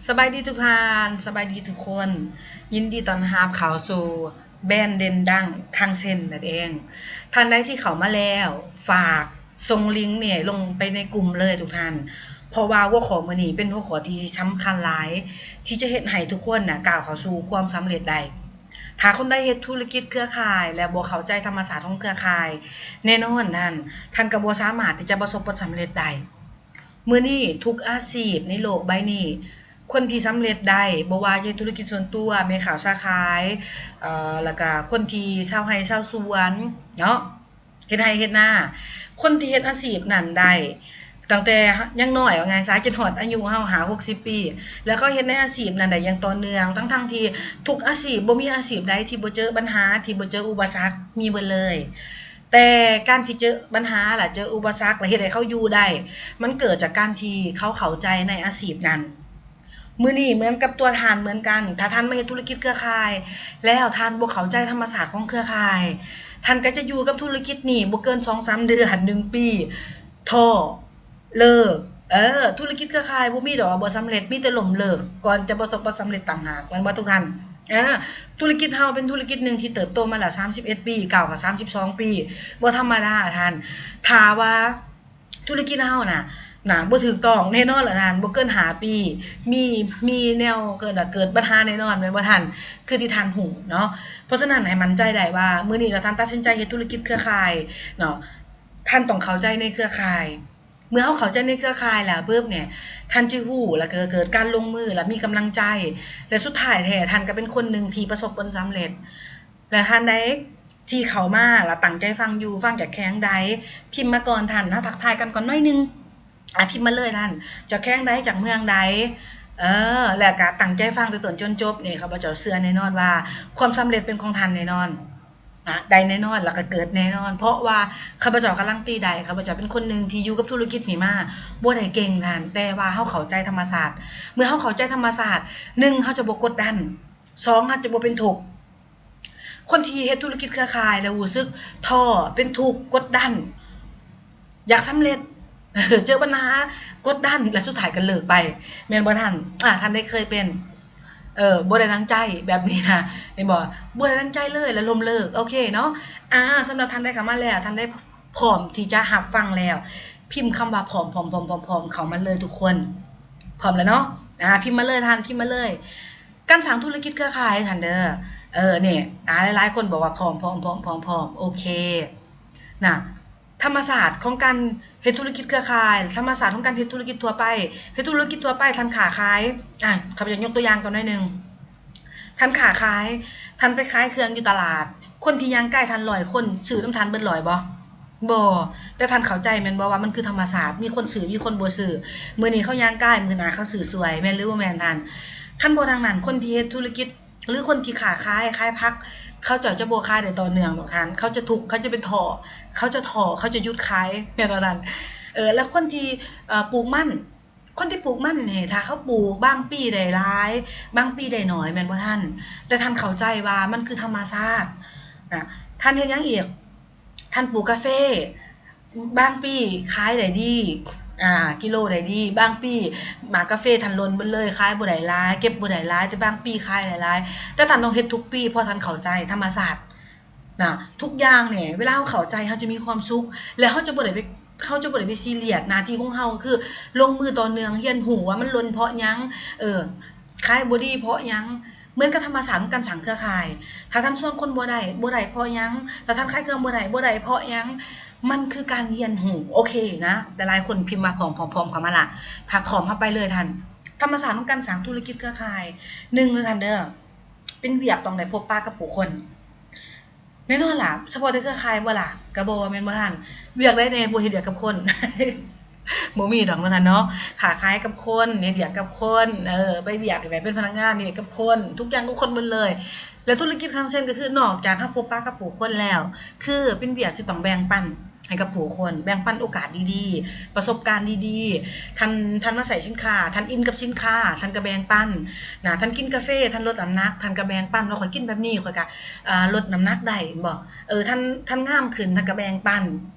ສະບາຍດີທຸກທ່ານ, ສະບາຍດີທຸກຄົນ. ຍິນດີຕ້ອນຮັບເຂົ້າສູ່ແບຣນເດັ່ນດັງຄັງເຊັນນັ້ນເອງ. ທ່ານໃດທີ່ເຂົ້າມາແລ້ວ, ຝາກສົ່ງລິງນີ້ລົງໄປໃນກຸ່ມເລີຍທຸກທ່ານ, ເພາະວ່າຫົວຂໍ້ມື້ນີ້ເປັນຫົວຂໍ້ທີ່ສຳຄັນຫຼາຍ ທີ່ຈະເຮັດໃຫ້ທຸກຄົນນະ ກ້າວເຂົ້າສູ່ຄວາມສຳເລັດໄດ້. ຖ້າຄົນໃດເຮັດທຸລະກິດເຄືອຂ່າຍ ແລະ ບໍ່ເຂົ້າໃຈທຳມະຊາດຂອງເຄືອຂ່າຍ, ແນ່ນອນທ່ານ, ທ່ານກໍບໍ່ສາມາດທີ່ຈະປະສົບຜົນສຳເລັດໄດ້. ມື້ນີ້ທຸກອາຊີບໃນໂລກໃບນີ້, ຄົນທີ່ສຳເລັດໄດ້, ບໍ່ວ່າຈະເຮັດທຸລະກິດສ່ວນຕົວ, ແມ່ຄ້າຄ້າຂາຍ, ເອີ ແລ້ວກະຄົນທີ່ຊາວໄຮ່ຊາວສວນເນາະ, ເຮັດໄຮ່ເຮັດນາ, ຄົນທີ່ເຮັດອາຊີບນັ້ນໄດ້ ຕັ້ງແຕ່ຍັງນ້ອຍ, ເວົ້າງ່າຍຊະ, ຈົນຮອດອາຍຸເຮົາຫ້າຫົກສິບປີ, ແລ້ວເຂົາເຮັດໃນອາຊີບນັ້ນໄດ້ຢ່າງຕໍ່ເນື່ອງ, ທັງໆທີ່ທຸກອາຊີບ, ບໍ່ມີອາຊີບໃດທີ່ບໍ່ເຈີບັນຫາ, ທີ່ບໍ່ເຈີອຸປະສັກ, ມີເບິດເລີຍ. ແຕ່ການທີ່ເຈີບັນຫາ ແລະ ເຈີອຸປະສັກ ແລະ ເຮັດໃຫ້ເຂົາຢູ່ໄດ້, ມັນເກີດຈາກການທີ່ເຂົາເຂົ້າໃຈໃນອາຊີບນັ້ນ. ມື້ນີ້ເໝືອນກັບຕົວທ່ານເໝືອນກັນ, ຖ້າທ່ານມາເຮັດທຸລະກິດເຄືອຂ່າຍ ແລ້ວທ່ານບໍ່ເຂົ້າໃຈທຳມະຊາດຂອງເຄືອຂ່າຍ, ທ່ານກໍຈະຢູ່ກັບທຸລະກິດນີ້ບໍ່ເກີນສອງສາມເດືອນ, ໜຶ່ງປີ, ທໍ້, ເລີກ. ເອີ ທຸລະກິດເຄືອຂ່າຍບໍ່ມີດອກວ່າບໍ່ສຳເລັດ, ມີແຕ່ລົ້ມເລີກ ກ່ອນຈະປະສົບຜົນສຳເລັດຕ່າງຫາກ, ແມ່ນບໍ່ທຸກທ່ານ? ເອີ ທຸລະກິດເຮົາເປັນທຸລະກິດໜຶ່ງທີ່ເຕີບໂຕມາແລ້ວສາມສິບເອັດປີ, ກ້າວເຂົ້າສາມສິບສອງປີ, ບໍ່ທຳມະດາທ່ານ. ຖ້າວ່າທຸລະກິດເຮົານະ ນະ ບໍ່ຖືກຕ້ອງ, ແນ່ນອນລະທ່ານ, ບໍ່ເກີນຫ້າປີ ມີ ມີແນວ ເອີ້ນວ່າເກີດບັນຫາແນ່ນອນ, ແມ່ນບໍ່ທ່ານ? ຄືທີ່ທ່ານຮູ້ເນາະ. ເພາະສະນັ້ນໃຫ້ໝັ້ນໃຈໄດ້ວ່າ ມື້ນີ້ຖ້າທ່ານຕັດສິນໃຈເຮັດທຸລະກິດເຄືອຂ່າຍເນາະ, ທ່ານຕ້ອງເຂົ້າໃຈໃນເຄືອຂ່າຍ. ເມື່ອເຮົາເຂົ້າໃຈໃນເຄືອຂ່າຍແລ້ວປຶບນີ້ ທ່ານຈະຮູ້ ແລ້ວກໍເກີດການລົງມື ແລ້ວມີກຳລັງໃຈ ແລະ ສຸດທ້າຍແທ້ທ່ານກໍເປັນຄົນໜຶ່ງທີ່ປະສົບຜົນສຳເລັດ. ແລະ ທ່ານໃດທີ່ເຂົ້າມາແລ້ວຕັ້ງໃຈຟັງຢູ່, ຟັງຈາກແຂວງໃດ, ພິມມາກ່ອນທ່ານ, ເຮົາທັກທາຍກັນກ່ອນໜ້ອຍໜຶ່ງ. ອາ ພິມມາເລີຍທ່ານ, ຈາກແຂວງໃດ, ຈາກເມືອງໃດ? ເອີ ແລ້ວກໍຕັ້ງໃຈຟັງແຕ່ຕົ້ນຈົນຈົບນີ້, ຂ້າພະເຈົ້າເຊື່ອແນ່ນອນວ່າຄວາມສຳເລັດເປັນຂອງທ່ານແນ່ນອນ. ນະ ໄດ້ແນ່ນອນ ແລ້ວກໍເກີດແນ່ນອນ, ເພາະວ່າຂ້າພະເຈົ້າກາຣັນຕີໄດ້, ຂ້າພະເຈົ້າເປັນຄົນໜຶ່ງທີ່ຢູ່ກັບທຸລະກິດນີ້ມາ ບໍ່ໄດ້ເກັ່ງທ່ານ, ແຕ່ວ່າເຮົາເຂົ້າໃຈທຳມະຊາດ. ເມື່ອເຮົາເຂົ້າໃຈທຳມະຊາດ, ໜຶ່ງ ເຮົາຈະບໍ່ກົດດັນ, ສອງ ເຮົາຈະບໍ່ເປັນທຸກ. ຄົນທີ່ເຮັດທຸລະກິດເຄືອຂ່າຍແລ້ວຮູ້ສຶກທໍ້, ເປັນທຸກ, ກົດດັນ, ຢາກສຳເລັດ, ເຈີບັນຫາ, ກົດດັນ ແລະ ສຸດທ້າຍກໍເລີກໄປ, ແມ່ນບໍ່ທ່ານ? ອາ ທ່ານໄດ້ເຄີຍເປັນ ເອີ ບໍ່ໄດ້ດັ່ງໃຈແບບນີ້ນະ, ເຫັນບໍ່? ບໍ່ໄດ້ດັ່ງໃຈເລີຍ ແລ້ວລົ້ມເລີກ. ໂອເຄເນາະ. ອາ ສຳລັບທ່ານໃດເຂົ້າມາແລ້ວ, ທ່ານໃດພ້ອມທີ່ຈະຮັບຟັງແລ້ວ, ພິມຄຳວ່າພ້ອມ, ພ້ອມ, ພ້ອມ, ພ້ອມ, ພ້ອມເຂົ້າມາເລີຍທຸກຄົນ. ພ້ອມແລ້ວເນາະ? ອາ ພິມມາເລີຍທ່ານ, ພິມມາເລີຍ. ການສ້າງທຸລະກິດເຄືອຂ່າຍທ່ານເດີ. ເອີ ນີ້ ອາ ຫຼາຍໆຄົນບອກວ່າພ້ອມ, ພ້ອມ, ພ້ອມ, ພ້ອມ, ພ້ອມ. ໂອເຄ. ນະ ທຳມະຊາດຂອງການເຮັດທຸລະກິດເຄືອຂ່າຍ, ທຳມະຊາດຂອງການເຮັດທຸລະກິດທົ່ວໄປ, ເຮັດທຸລະກິດທົ່ວໄປທ່ານຄ້າຂາຍ, ອາ ຂ້າພະເຈົ້າຍົກຕົວຢ່າງກ່ອນໜ້ອຍໜຶ່ງ, ທ່ານຄ້າຂາຍ, ທ່ານໄປຂາຍເຄື່ອງຢູ່ຕະຫຼາດ, ຄົນທີ່ຍ່າງກາຍທ່ານຮ້ອຍຄົນ ຊື້ນຳທ່ານເບິດຮ້ອຍບໍ່? ບໍ່. ແຕ່ທ່ານເຂົ້າໃຈແມ່ນບໍ່ວ່າມັນຄືທຳມະຊາດ, ມີຄົນຊື້ ມີຄົນບໍ່ຊື້, ມື້ນີ້ເຂົາຍ່າງກາຍ ມື້ໜ້າເຂົາຊື້ສວຍ, ແມ່ນຫຼືບໍ່ແມ່ນທ່ານ? ຄັນບໍ່ດັ່ງນັ້ນ ຄົນທີ່ເຮັດທຸລະກິດ ຫຼືຄົນທີ່ຄ້າຂາຍ ຂາຍຜັກ ເຂົາເຈົ້າຈະບໍ່ຂາຍໄດ້ຕໍ່ເນື່ອງດອກທ່ານ, ເຂົາຈະທຸກ, ເຂົາຈະເປັນທໍ້, ເຂົາຈະທໍ້, ເຂົາຈະຢຸດຂາຍ ແມ່ນບໍ່ທ່ານ? ເອີ ແລ້ວຄົນທີ່ ເອີ ປູກມັນ, ຄົນທີ່ປູກມັນນີ້ ຖ້າເຂົາປູກບາງປີໄດ້ຫຼາຍ ບາງປີໄດ້ໜ້ອຍ ແມ່ນບໍ່ທ່ານ? ແຕ່ທ່ານເຂົ້າໃຈວ່າມັນຄືທຳມະຊາດນະ. ທ່ານເຮັດຫຍັງອີກ? ທ່ານປູກກາເຟ ບາງປີຂາຍໄດ້ດີ ອາ ກິໂລໄດ້ດີ, ບາງປີໝາກກາເຟທ່ານຫຼົ່ນເບິດເລີຍ ຂາຍບໍ່ໄດ້ຫຼາຍ ເກັບບໍ່ໄດ້ຫຼາຍ, ແຕ່ບາງປີຂາຍໄດ້ຫຼາຍ. ແຕ່ທ່ານຕ້ອງເຮັດທຸກປີ ເພາະທ່ານເຂົ້າໃຈທຳມະຊາດນະ. ທຸກຢ່າງນີ້ ເວລາເຮົາເຂົ້າໃຈ ເຮົາຈະມີຄວາມສຸກ ແລະ ເຮົາຈະບໍ່ໄດ້ໄປ ເຮົາຈະບໍ່ໄດ້ໄປຊີຣຽສ. ໜ້າທີ່ຂອງເຮົາກໍຄືລົງມືຕໍ່ເນື່ອງ, ຮຽນຮູ້ວ່າມັນຫຼົ່ນເພາະຫຍັງ, ເອີ ຂາຍບໍ່ດີເພາະຫຍັງ. ເໝືອນກັບທຳມະຊາດຂອງການສ້າງເຄືອຂ່າຍ. ຖ້າທ່ານຊວນຄົນບໍ່ໄດ້, ບໍ່ໄດ້ເພາະຫຍັງ? ຖ້າທ່ານຂາຍເຄື່ອງບໍ່ໄດ້, ບໍ່ໄດ້ເພາະຫຍັງ? ມັນຄືການຮຽນຮູ້. ໂອເຄນະ, ຫຼາຍໆຄົນພິມວ່າພ້ອມ, ພ້ອມ, ພ້ອມເຂົ້າມາລະ. ຖ້າພ້ອມ, ເຮົາໄປເລີຍທ່ານ. ທຳມະຊາດຂອງການສ້າງທຸລະກິດເຄືອຂ່າຍ. ໜຶ່ງເລີຍທ່ານເດີ, ເປັນວຽກຕ້ອງໄດ້ພົບປະກັບຜູ້ຄົນ. ແນ່ນອນລະ, ສະເພາະແຕ່ເຄືອຂ່າຍບໍ່ລະ? ກະບໍ່ແມ່ນບໍ່ທ່ານ? ວຽກໃດແດ່ບໍ່ເຮັດວຽກກັບຄົນ? ບໍ່ມີດອກເນາະທ່ານເນາະ. ຄ້າຂາຍກັບຄົນ, ເຮັດວຽກກັບຄົນ, ເອີ, ໄປວຽກແບບເປັນພະນັກງານ, ເຮັດວຽກກັບຄົນ, ທຸກຢ່າງກັບຄົນເບິດເລີຍ. ແລະ ທຸລະກິດຄັງເຊັນກໍຄື ນອກຈາກເຮົາພົບປະກັບຜູ້ຄົນແລ້ວ, ຄືເປັນວຽກທີ່ຕ້ອງແບ່ງປັນໃຫ້ກັບຜູ້ຄົນ, ແບ່ງປັນໂອກາດດີໆ, ປະສົບການດີໆ. ທ່ານ, ທ່ານມາໃຊ້ສິນຄ້າ, ທ່ານອິນກັບສິນຄ້າ, ທ່ານກໍແບ່ງປັນນະ. ທ່ານກິນກາເຟ, ທ່ານລົດນ້ຳໜັກ, ທ່ານກໍແບ່ງປັນວ່າ ຂ້ອຍກິນແບບນີ້, ຂ້ອຍກໍ ອ່າ ລົດນ້ຳໜັກໄດ້ ແມ່ນບໍ່? ເອີ ທ່ານ, ທ່ານງາມຂຶ້ນ, ທ່ານກໍແບ່ງປັນ.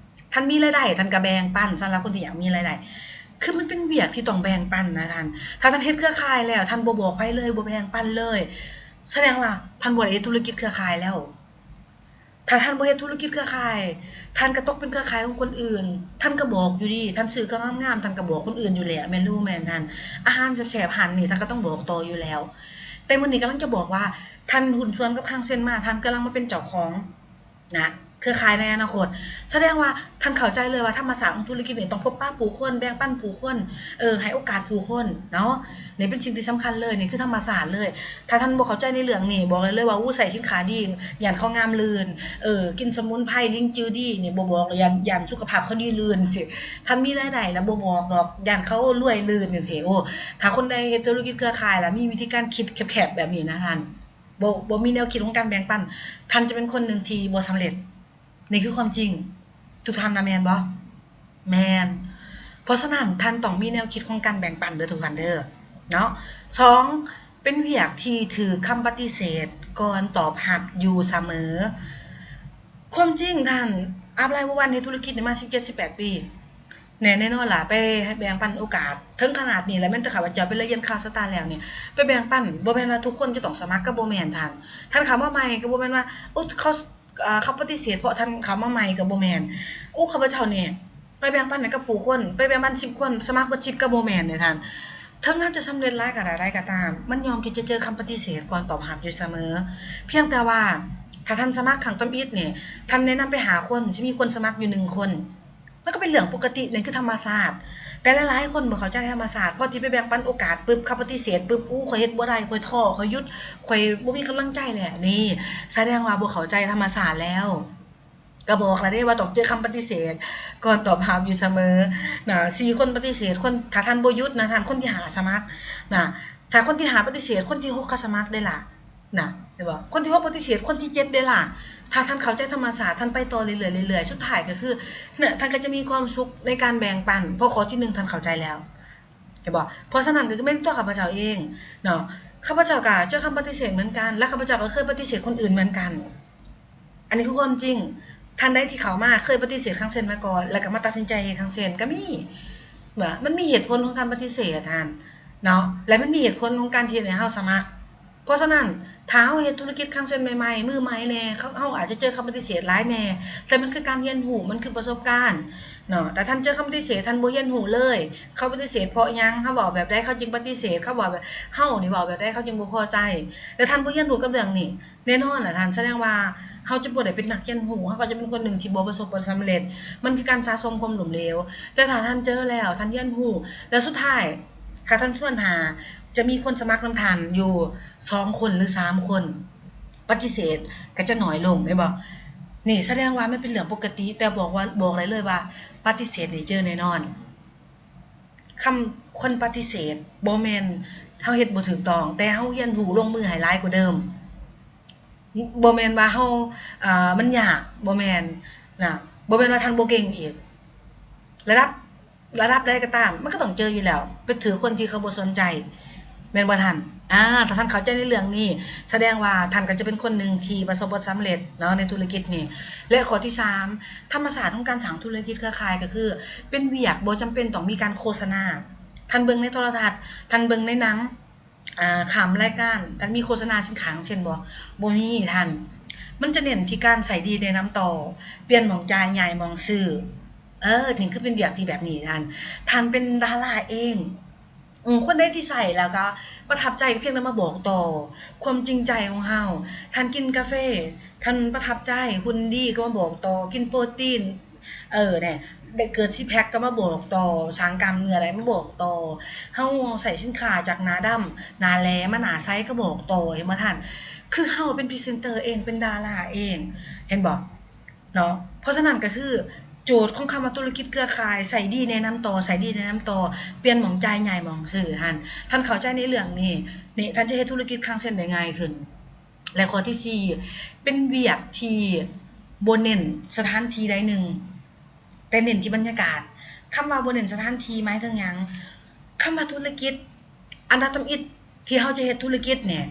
ທ່ານມີລາຍໄດ້, ທ່ານກໍແບ່ງປັນ. ສຳລັບຄົນທີ່ຢາກມີລາຍໄດ້, ຄືມັນເປັນວຽກທີ່ຕ້ອງແບ່ງປັນນະທ່ານ. ຖ້າທ່ານເຮັດເຄືອຂ່າຍແລ້ວ ທ່ານບໍ່ບອກໃຜເລີຍ ບໍ່ແບ່ງປັນເລີຍ ສະແດງວ່າທ່ານບໍ່ໄດ້ເຮັດທຸລະກິດເຄືອຂ່າຍແລ້ວ. ຖ້າທ່ານບໍ່ເຮັດທຸລະກິດເຄືອຂ່າຍ ທ່ານກໍຕົກເປັນເຄືອຂ່າຍຂອງຄົນອື່ນ. ທ່ານກໍບອກຢູ່ເດ ທ່ານຊື້ເຄື່ອງງາມໆ ທ່ານກໍບອກຄົນອື່ນຢູ່ແລ້ວ ແມ່ນຫຼືບໍ່ແມ່ນທ່ານ? ອາຫານແຊບໆ ຮ້ານນີ້ ທ່ານກໍຕ້ອງບອກຕໍ່ຢູ່ແລ້ວ. ແຕ່ມື້ນີ້ກຳລັງຈະບອກວ່າ ທ່ານຫຸ້ນສ່ວນກັບຄັງເຊັນມາ ທ່ານກຳລັງມາເປັນເຈົ້າຂອງ ນະ ເຄືອຂ່າຍໃນອະນາຄົດ. ສະແດງວ່າທ່ານເຂົ້າໃຈເລີຍວ່າທຳມະຊາດຂອງທຸລະກິດນີ້ຕ້ອງພົບປະຜູ້ຄົນ ແບ່ງປັນຜູ້ຄົນ ເອີ ໃຫ້ໂອກາດຜູ້ຄົນເນາະ. ນີ້ເປັນສິ່ງທີ່ສຳຄັນເລີຍ ນີ້ຄືທຳມະຊາດເລີຍ. ຖ້າທ່ານບໍ່ເຂົ້າໃຈໃນເລື່ອງນີ້ ບອກໄດ້ເລີຍວ່າ ໂອ້ ໃຊ້ສິນຄ້າດີ ຢ້ານເຂົາງາມລື່ນ ເອີ ກິນສະໝຸນໄພລິງຈືດີ ນີ້ບໍ່ບອກ ຢ້ານ ຢ້ານສຸຂະພາບເຂົາດີລື່ນຊີ້. ທ່ານມີລາຍໄດ້ແລ້ວບໍ່ບອກດອກ ຢ້ານເຂົາລວຍລື່ນຈັ່ງຊີ້. ໂອ້ ຖ້າຄົນໃດເຮັດທຸລະກິດເຄືອຂ່າຍ ແລ້ວມີວິທີການຄິດແຄບໆແບບນີ້ນະທ່ານ ບໍ່ ບໍ່ມີແນວຄິດຂອງການແບ່ງປັນ ທ່ານຈະເປັນຄົນໜຶ່ງທີ່ບໍ່ສຳເລັດ. ນີ້ຄືຄວາມຈິງ ທຸກທ່ານນະແມ່ນບໍ່? ແມ່ນ. ເພາະສະນັ້ນທ່ານຕ້ອງມີແນວຄິດຂອງການແບ່ງປັນເດີທຸກທ່ານເດີ ເນາະ. ສອງ ເປັນວຽກທີ່ຖືກຄຳປະຕິເສດກ່ອນຕອບຮັບຢູ່ສະເໝີ. ຄວາມຈິງທ່ານ ອັບໄລວໍວັນເຮັດທຸລະກິດນີ້ມາສິບເຈັດ ສິບແປດປີ ແນ່ ແນ່ນອນລະ ໄປໃຫ້ແບ່ງປັນໂອກາດເຖິງຂະໜາດນີ້ລະ ແມ່ນແຕ່ຂ້າພະເຈົ້າເປັນລາຍເຢັນຂ່າວສະຕາແລ້ວນີ້ ໄປແບ່ງປັນ ບໍ່ແມ່ນວ່າທຸກຄົນຈະຕ້ອງສະໝັກ ກໍບໍ່ແມ່ນທ່ານ. ທ່ານເຂົ້າມາໃໝ່ກໍບໍ່ແມ່ນວ່າ ໂອ້ ເຂົາ ເອີ ເຂົາປະຕິເສດເພາະທ່ານເຂົ້າມາໃໝ່ກໍບໍ່ແມ່ນ. ໂອ້ ຂ້າພະເຈົ້ານີ້ໄປແບ່ງປັນໃຫ້ກັບຜູ້ຄົນ ໄປແບ່ງປັນສິບຄົນ ສະໝັກເບິດສິບກໍບໍ່ແມ່ນເດ້ທ່ານ. ເຖິງທ່ານຈະສຳເລັດຫຼາຍຂະໜາດໃດກໍຕາມ ມັນຍ່ອມທີ່ຈະເຈີຄຳປະຕິເສດກ່ອນຕອບຮັບຢູ່ສະເໝີ. ພຽງແຕ່ວ່າຖ້າທ່ານສະໝັກຄັ້ງທຳອິດນີ້ ທ່ານແນະນຳໄປຫ້າຄົນ ຊິມີຄົນສະໝັກຢູ່ໜຶ່ງຄົນ. ມັນກໍເປັນເລື່ອງປົກກະຕິ ນັ້ນຄືທຳມະຊາດ. ແຕ່ຫຼາຍໆຄົນບໍ່ເຂົ້າໃຈທຳມະຊາດ ພໍທີ່ໄປແບ່ງປັນໂອກາດປຶບ ເຂົາປະຕິເສດປຶບ ໂອ້ ຂ້ອຍເຮັດບໍ່ໄດ້ ຂ້ອຍທໍ້ ຂ້ອຍຢຸດ ຂ້ອຍບໍ່ມີກຳລັງໃຈແລ້ວ. ນີ້ສະແດງວ່າບໍ່ເຂົ້າໃຈທຳມະຊາດແລ້ວ. ກໍບອກລະເດ້ວ່າຕ້ອງເຈີຄຳປະຕິເສດກ່ອນຕອບຮັບຢູ່ສະເໝີນະ. ສີ່ຄົນປະຕິເສດ ຄົນ ຖ້າທ່ານບໍ່ຢຸດນະທ່ານ ຄົນທີຫ້າສະໝັກນະ. ຖ້າຄົນທີຫ້າປະຕິເສດ ຄົນທີຫົກກໍສະໝັກເດ້ລະ. ນະ ເຫັນບໍ່? ຄົນທີຫົກປະຕິເສດ ຄົນທີເຈັດເດ້ລະ. ຖ້າທ່ານເຂົ້າໃຈທຳມະຊາດ ທ່ານໄປຕໍ່ເລື້ອຍໆ ເລື້ອຍໆ ສຸດທ້າຍກໍຄື ນະ ທ່ານກໍຈະມີຄວາມສຸກໃນການແບ່ງປັນ ເພາະຂໍ້ທີໜຶ່ງທ່ານເຂົ້າໃຈແລ້ວ ເຫັນບໍ່? ເພາະສະນັ້ນກໍຄືແມ່ນຕົວຂ້າພະເຈົ້າເອງເນາະ ຂ້າພະເຈົ້າກໍເຈີຄຳປະຕິເສດເໝືອນກັນ ແລະ ຂ້າພະເຈົ້າກໍເຄີຍປະຕິເສດຄົນອື່ນເໝືອນກັນ. ອັນນີ້ຄືຄວາມຈິງ. ທ່ານໃດທີ່ເຂົ້າມາເຄີຍປະຕິເສດຄັງເຊັນມາກ່ອນ ແລ້ວກໍມາຕັດສິນໃຈເຮັດຄັງເຊັນກໍມີ. ວ່າມັນມີເຫດຜົນຂອງການປະຕິເສດຫັ້ນເນາະ ແລະ ມັນມີເຫດຜົນຂອງການທີ່ເຮັດໃຫ້ເຮົາສະໝັກ. ເພາະສະນັ້ນ ຖ້າເຮົາເຮັດທຸລະກິດຄັງເຊັນໃໝ່ໆ ມືໃໝ່ແດ່ ເຮົາ ເຮົາອາດຈະເຈີຄຳປະຕິເສດຫຼາຍແດ່ ແຕ່ມັນຄືການຮຽນຮູ້ ມັນຄືປະສົບການເນາະ. ແຕ່ທ່ານເຈີຄຳປະຕິເສດ ທ່ານບໍ່ຮຽນຮູ້ເລີຍ ເຂົາປະຕິເສດເພາະຫຍັງ ເຮົາເວົ້າແບບໃດເຂົາຈຶ່ງປະຕິເສດ ເຂົາເວົ້າແບບ ເຮົານີ້ເວົ້າແບບໃດເຂົາຈຶ່ງບໍ່ພໍໃຈ ແລະ ທ່ານບໍ່ຮຽນຮູ້ກັບເລື່ອງນີ້ ແນ່ນອນລະທ່ານ ສະແດງວ່າເຮົາຈະບໍ່ໄດ້ເປັນນັກຮຽນຮູ້ ເຮົາກໍຈະເປັນຄົນໜຶ່ງທີ່ບໍ່ປະສົບຜົນສຳເລັດ. ມັນຄືການສະສົມຄວາມລົ້ມເຫຼວ. ແຕ່ຖ້າທ່ານເຈີແລ້ວ ທ່ານຮຽນຮູ້ ແລ້ວສຸດທ້າຍ ຖ້າທ່ານຊວນຫາ ຈະມີຄົນສະໝັກນຳທ່ານຢູ່ສອງຄົນ ຫຼື ສາມຄົນ ປະຕິເສດກໍຈະໜ້ອຍລົງ ເຫັນບໍ່? ນີ້ສະແດງວ່າມັນເປັນເລື່ອງປົກກະຕິ ແຕ່ບອກວ່າ ບອກໄດ້ເລີຍວ່າປະຕິເສດນີ້ເຈີແນ່ນອນ. ຄຳ ຄົນປະຕິເສດ ບໍ່ແມ່ນເຮົາເຮັດບໍ່ຖືກຕ້ອງ ແຕ່ເຮົາຮຽນຮູ້ລົງມືໃຫ້ຫຼາຍກວ່າເດີມ. ບໍ່ແມ່ນວ່າເຮົາ ເອີ ມັນຍາກ ບໍ່ແມ່ນນະ ບໍ່ແມ່ນວ່າທ່ານບໍ່ເກັ່ງອີກ. ລະດັບ ລະດັບໃດກໍຕາມ ມັນກໍຕ້ອງເຈີຢູ່ແລ້ວ ໄປຖືກຄົນທີ່ເຂົາບໍ່ສົນໃຈ ແມ່ນບໍ່ທ່ານ? ອາ ຖ້າທ່ານເຂົ້າໃຈໃນເລື່ອງນີ້ ສະແດງວ່າທ່ານກໍຈະເປັນຄົນໜຶ່ງທີ່ປະສົບຜົນສຳເລັດເນາະ ໃນທຸລະກິດນີ້. ແລະ ຂໍ້ທີສາມ ທຳມະຊາດຂອງການສ້າງທຸລະກິດເຄືອຂ່າຍກໍຄື ເປັນວຽກບໍ່ຈຳເປັນຕ້ອງມີການໂຄສະນາ. ທ່ານເບິ່ງໃນໂທລະທັດ ທ່ານເບິ່ງໃນໜັງ ອາ ຂ້າມລາຍການ ທ່ານມີໂຄສະນາສິນຄ້າຈັ່ງຊີ້ບໍ່? ບໍ່ມີທ່ານ. ມັນຈະເນັ້ນທີ່ການໃຊ້ດີແນະນຳຕໍ່ ປ່ຽນໝ່ອງຈ່າຍ ຍ້າຍໝ່ອງຊື້. ເອີ ນີ້ຄືເປັນວຽກທີ່ແບບນີ້ທ່ານ. ທ່ານເປັນດາລາເອງ ອື ຄົນໃດທີ່ໃຊ້ແລ້ວກໍປະທັບໃຈ ພຽງແຕ່ມາບອກຕໍ່ຄວາມຈິງໃຈຂອງເຮົາ. ທ່ານກິນກາເຟ ທ່ານປະທັບໃຈ ຫຸ່ນດີ ກໍມາບອກຕໍ່ ກິນໂປຣຕີນ ເອີ ແນ່ ໄດ້ເກີດຊິກແພັກກໍມາບອກຕໍ່ ສ້າງກ້າມເນື້ອໄດ້ມາບອກຕໍ່. ເຮົາໃຊ້ສິນຄ້າຈາກໜ້າດຳ ໜ້າແຫຼມາໜ້າໃສກໍບອກຕໍ່ ເຫັນບໍ່ທ່ານ? ຄືເຮົາເປັນພຣີເຊັນເຕີເອງ ເປັນດາລາເອງ ເຫັນບໍ່? ເນາະ ເພາະສະນັ້ນກໍຄືໂຈດຂອງຄຳວ່າທຸລະກິດເຄືອຂ່າຍ ໃຊ້ດີແນະນຳຕໍ່ ໃຊ້ດີແນະນຳຕໍ່ ປ່ຽນໝ່ອງຈ່າຍ ຍ້າຍໝ່ອງຊື້ຫັ້ນ. ທ່ານເຂົ້າໃຈໃນເລື່ອງນີ້ ນີ້ ທ່ານຈະເຮັດທຸລະກິດຄັງເຊັນໄດ້ງ່າຍຂຶ້ນ. ແລະ ຂໍ້ທີສີ່ ເປັນວຽກທີ່ບໍ່ເນັ້ນສະຖານທີ່ໃດໜຶ່ງ ແຕ່ເນັ້ນທີ່ບັນຍາກາດ. ຄຳວ່າບໍ່ເນັ້ນສະຖານທີ່ໝາຍເຖິງຫຍັງ? ຄຳວ່າທຸລະກິດ ອັນດັບທຳອິດທີ່ເຮົາຈະເຮັດທຸລະກິດນີ້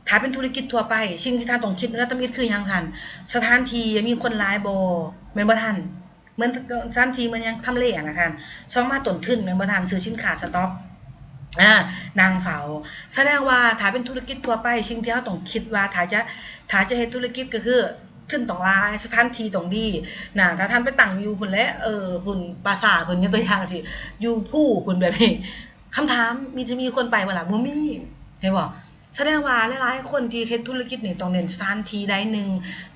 ຖ້າເປັນທຸລະກິດທົ່ວໄປ ສິ່ງທີ່ທ່ານຕ້ອງຄິດອັນດັບທຳອິດຄືຫຍັງທ່ານ? ສະຖານທີ່ ມີຄົນຫຼາຍບໍ່ ແມ່ນບໍ່ທ່ານ? ໝືອນສະຖານທີ່ ເໝືອນຫຍັງ ທຳເລຫັ້ນນະທ່ານ. ສອງມາຕົ້ນທຶນແມ່ນບໍ່ທ່ານ? ຊື້ສິນຄ້າສະຕັອກ ອາ ນັ່ງເຝົ້າ. ສະແດງວ່າຖ້າເປັນທຸລະກິດທົ່ວໄປ ສິ່ງທີ່ເຮົາຕ້ອງຄິດວ່າ ຖ້າຈະ ຖ້າຈະເຮັດທຸລະກິດກໍຄືທຶນຕ້ອງຫຼາຍ ສະຖານທີ່ຕ້ອງດີນະ. ຖ້າທ່ານໄປຕັ້ງຢູ່ພຸ້ນແຫຼະ ເອີ ພຸ້ນ ປາສາດພຸ້ນ ຍົກຕົວຢ່າງຊີ້ ຢູ່ພູພຸ້ນແບບນີ້ ຄຳຖາມ ມີ ຈະມີຄົນໄປບໍ່ລະ? ບໍ່ມີ ເຫັນບໍ່? ສະແດງວ່າຫຼາຍໆຄົນທີ່ເຮັດທຸລະກິດນີ້ຕ້ອງເນັ້ນສະຖານທີ່ໃດໜຶ່ງ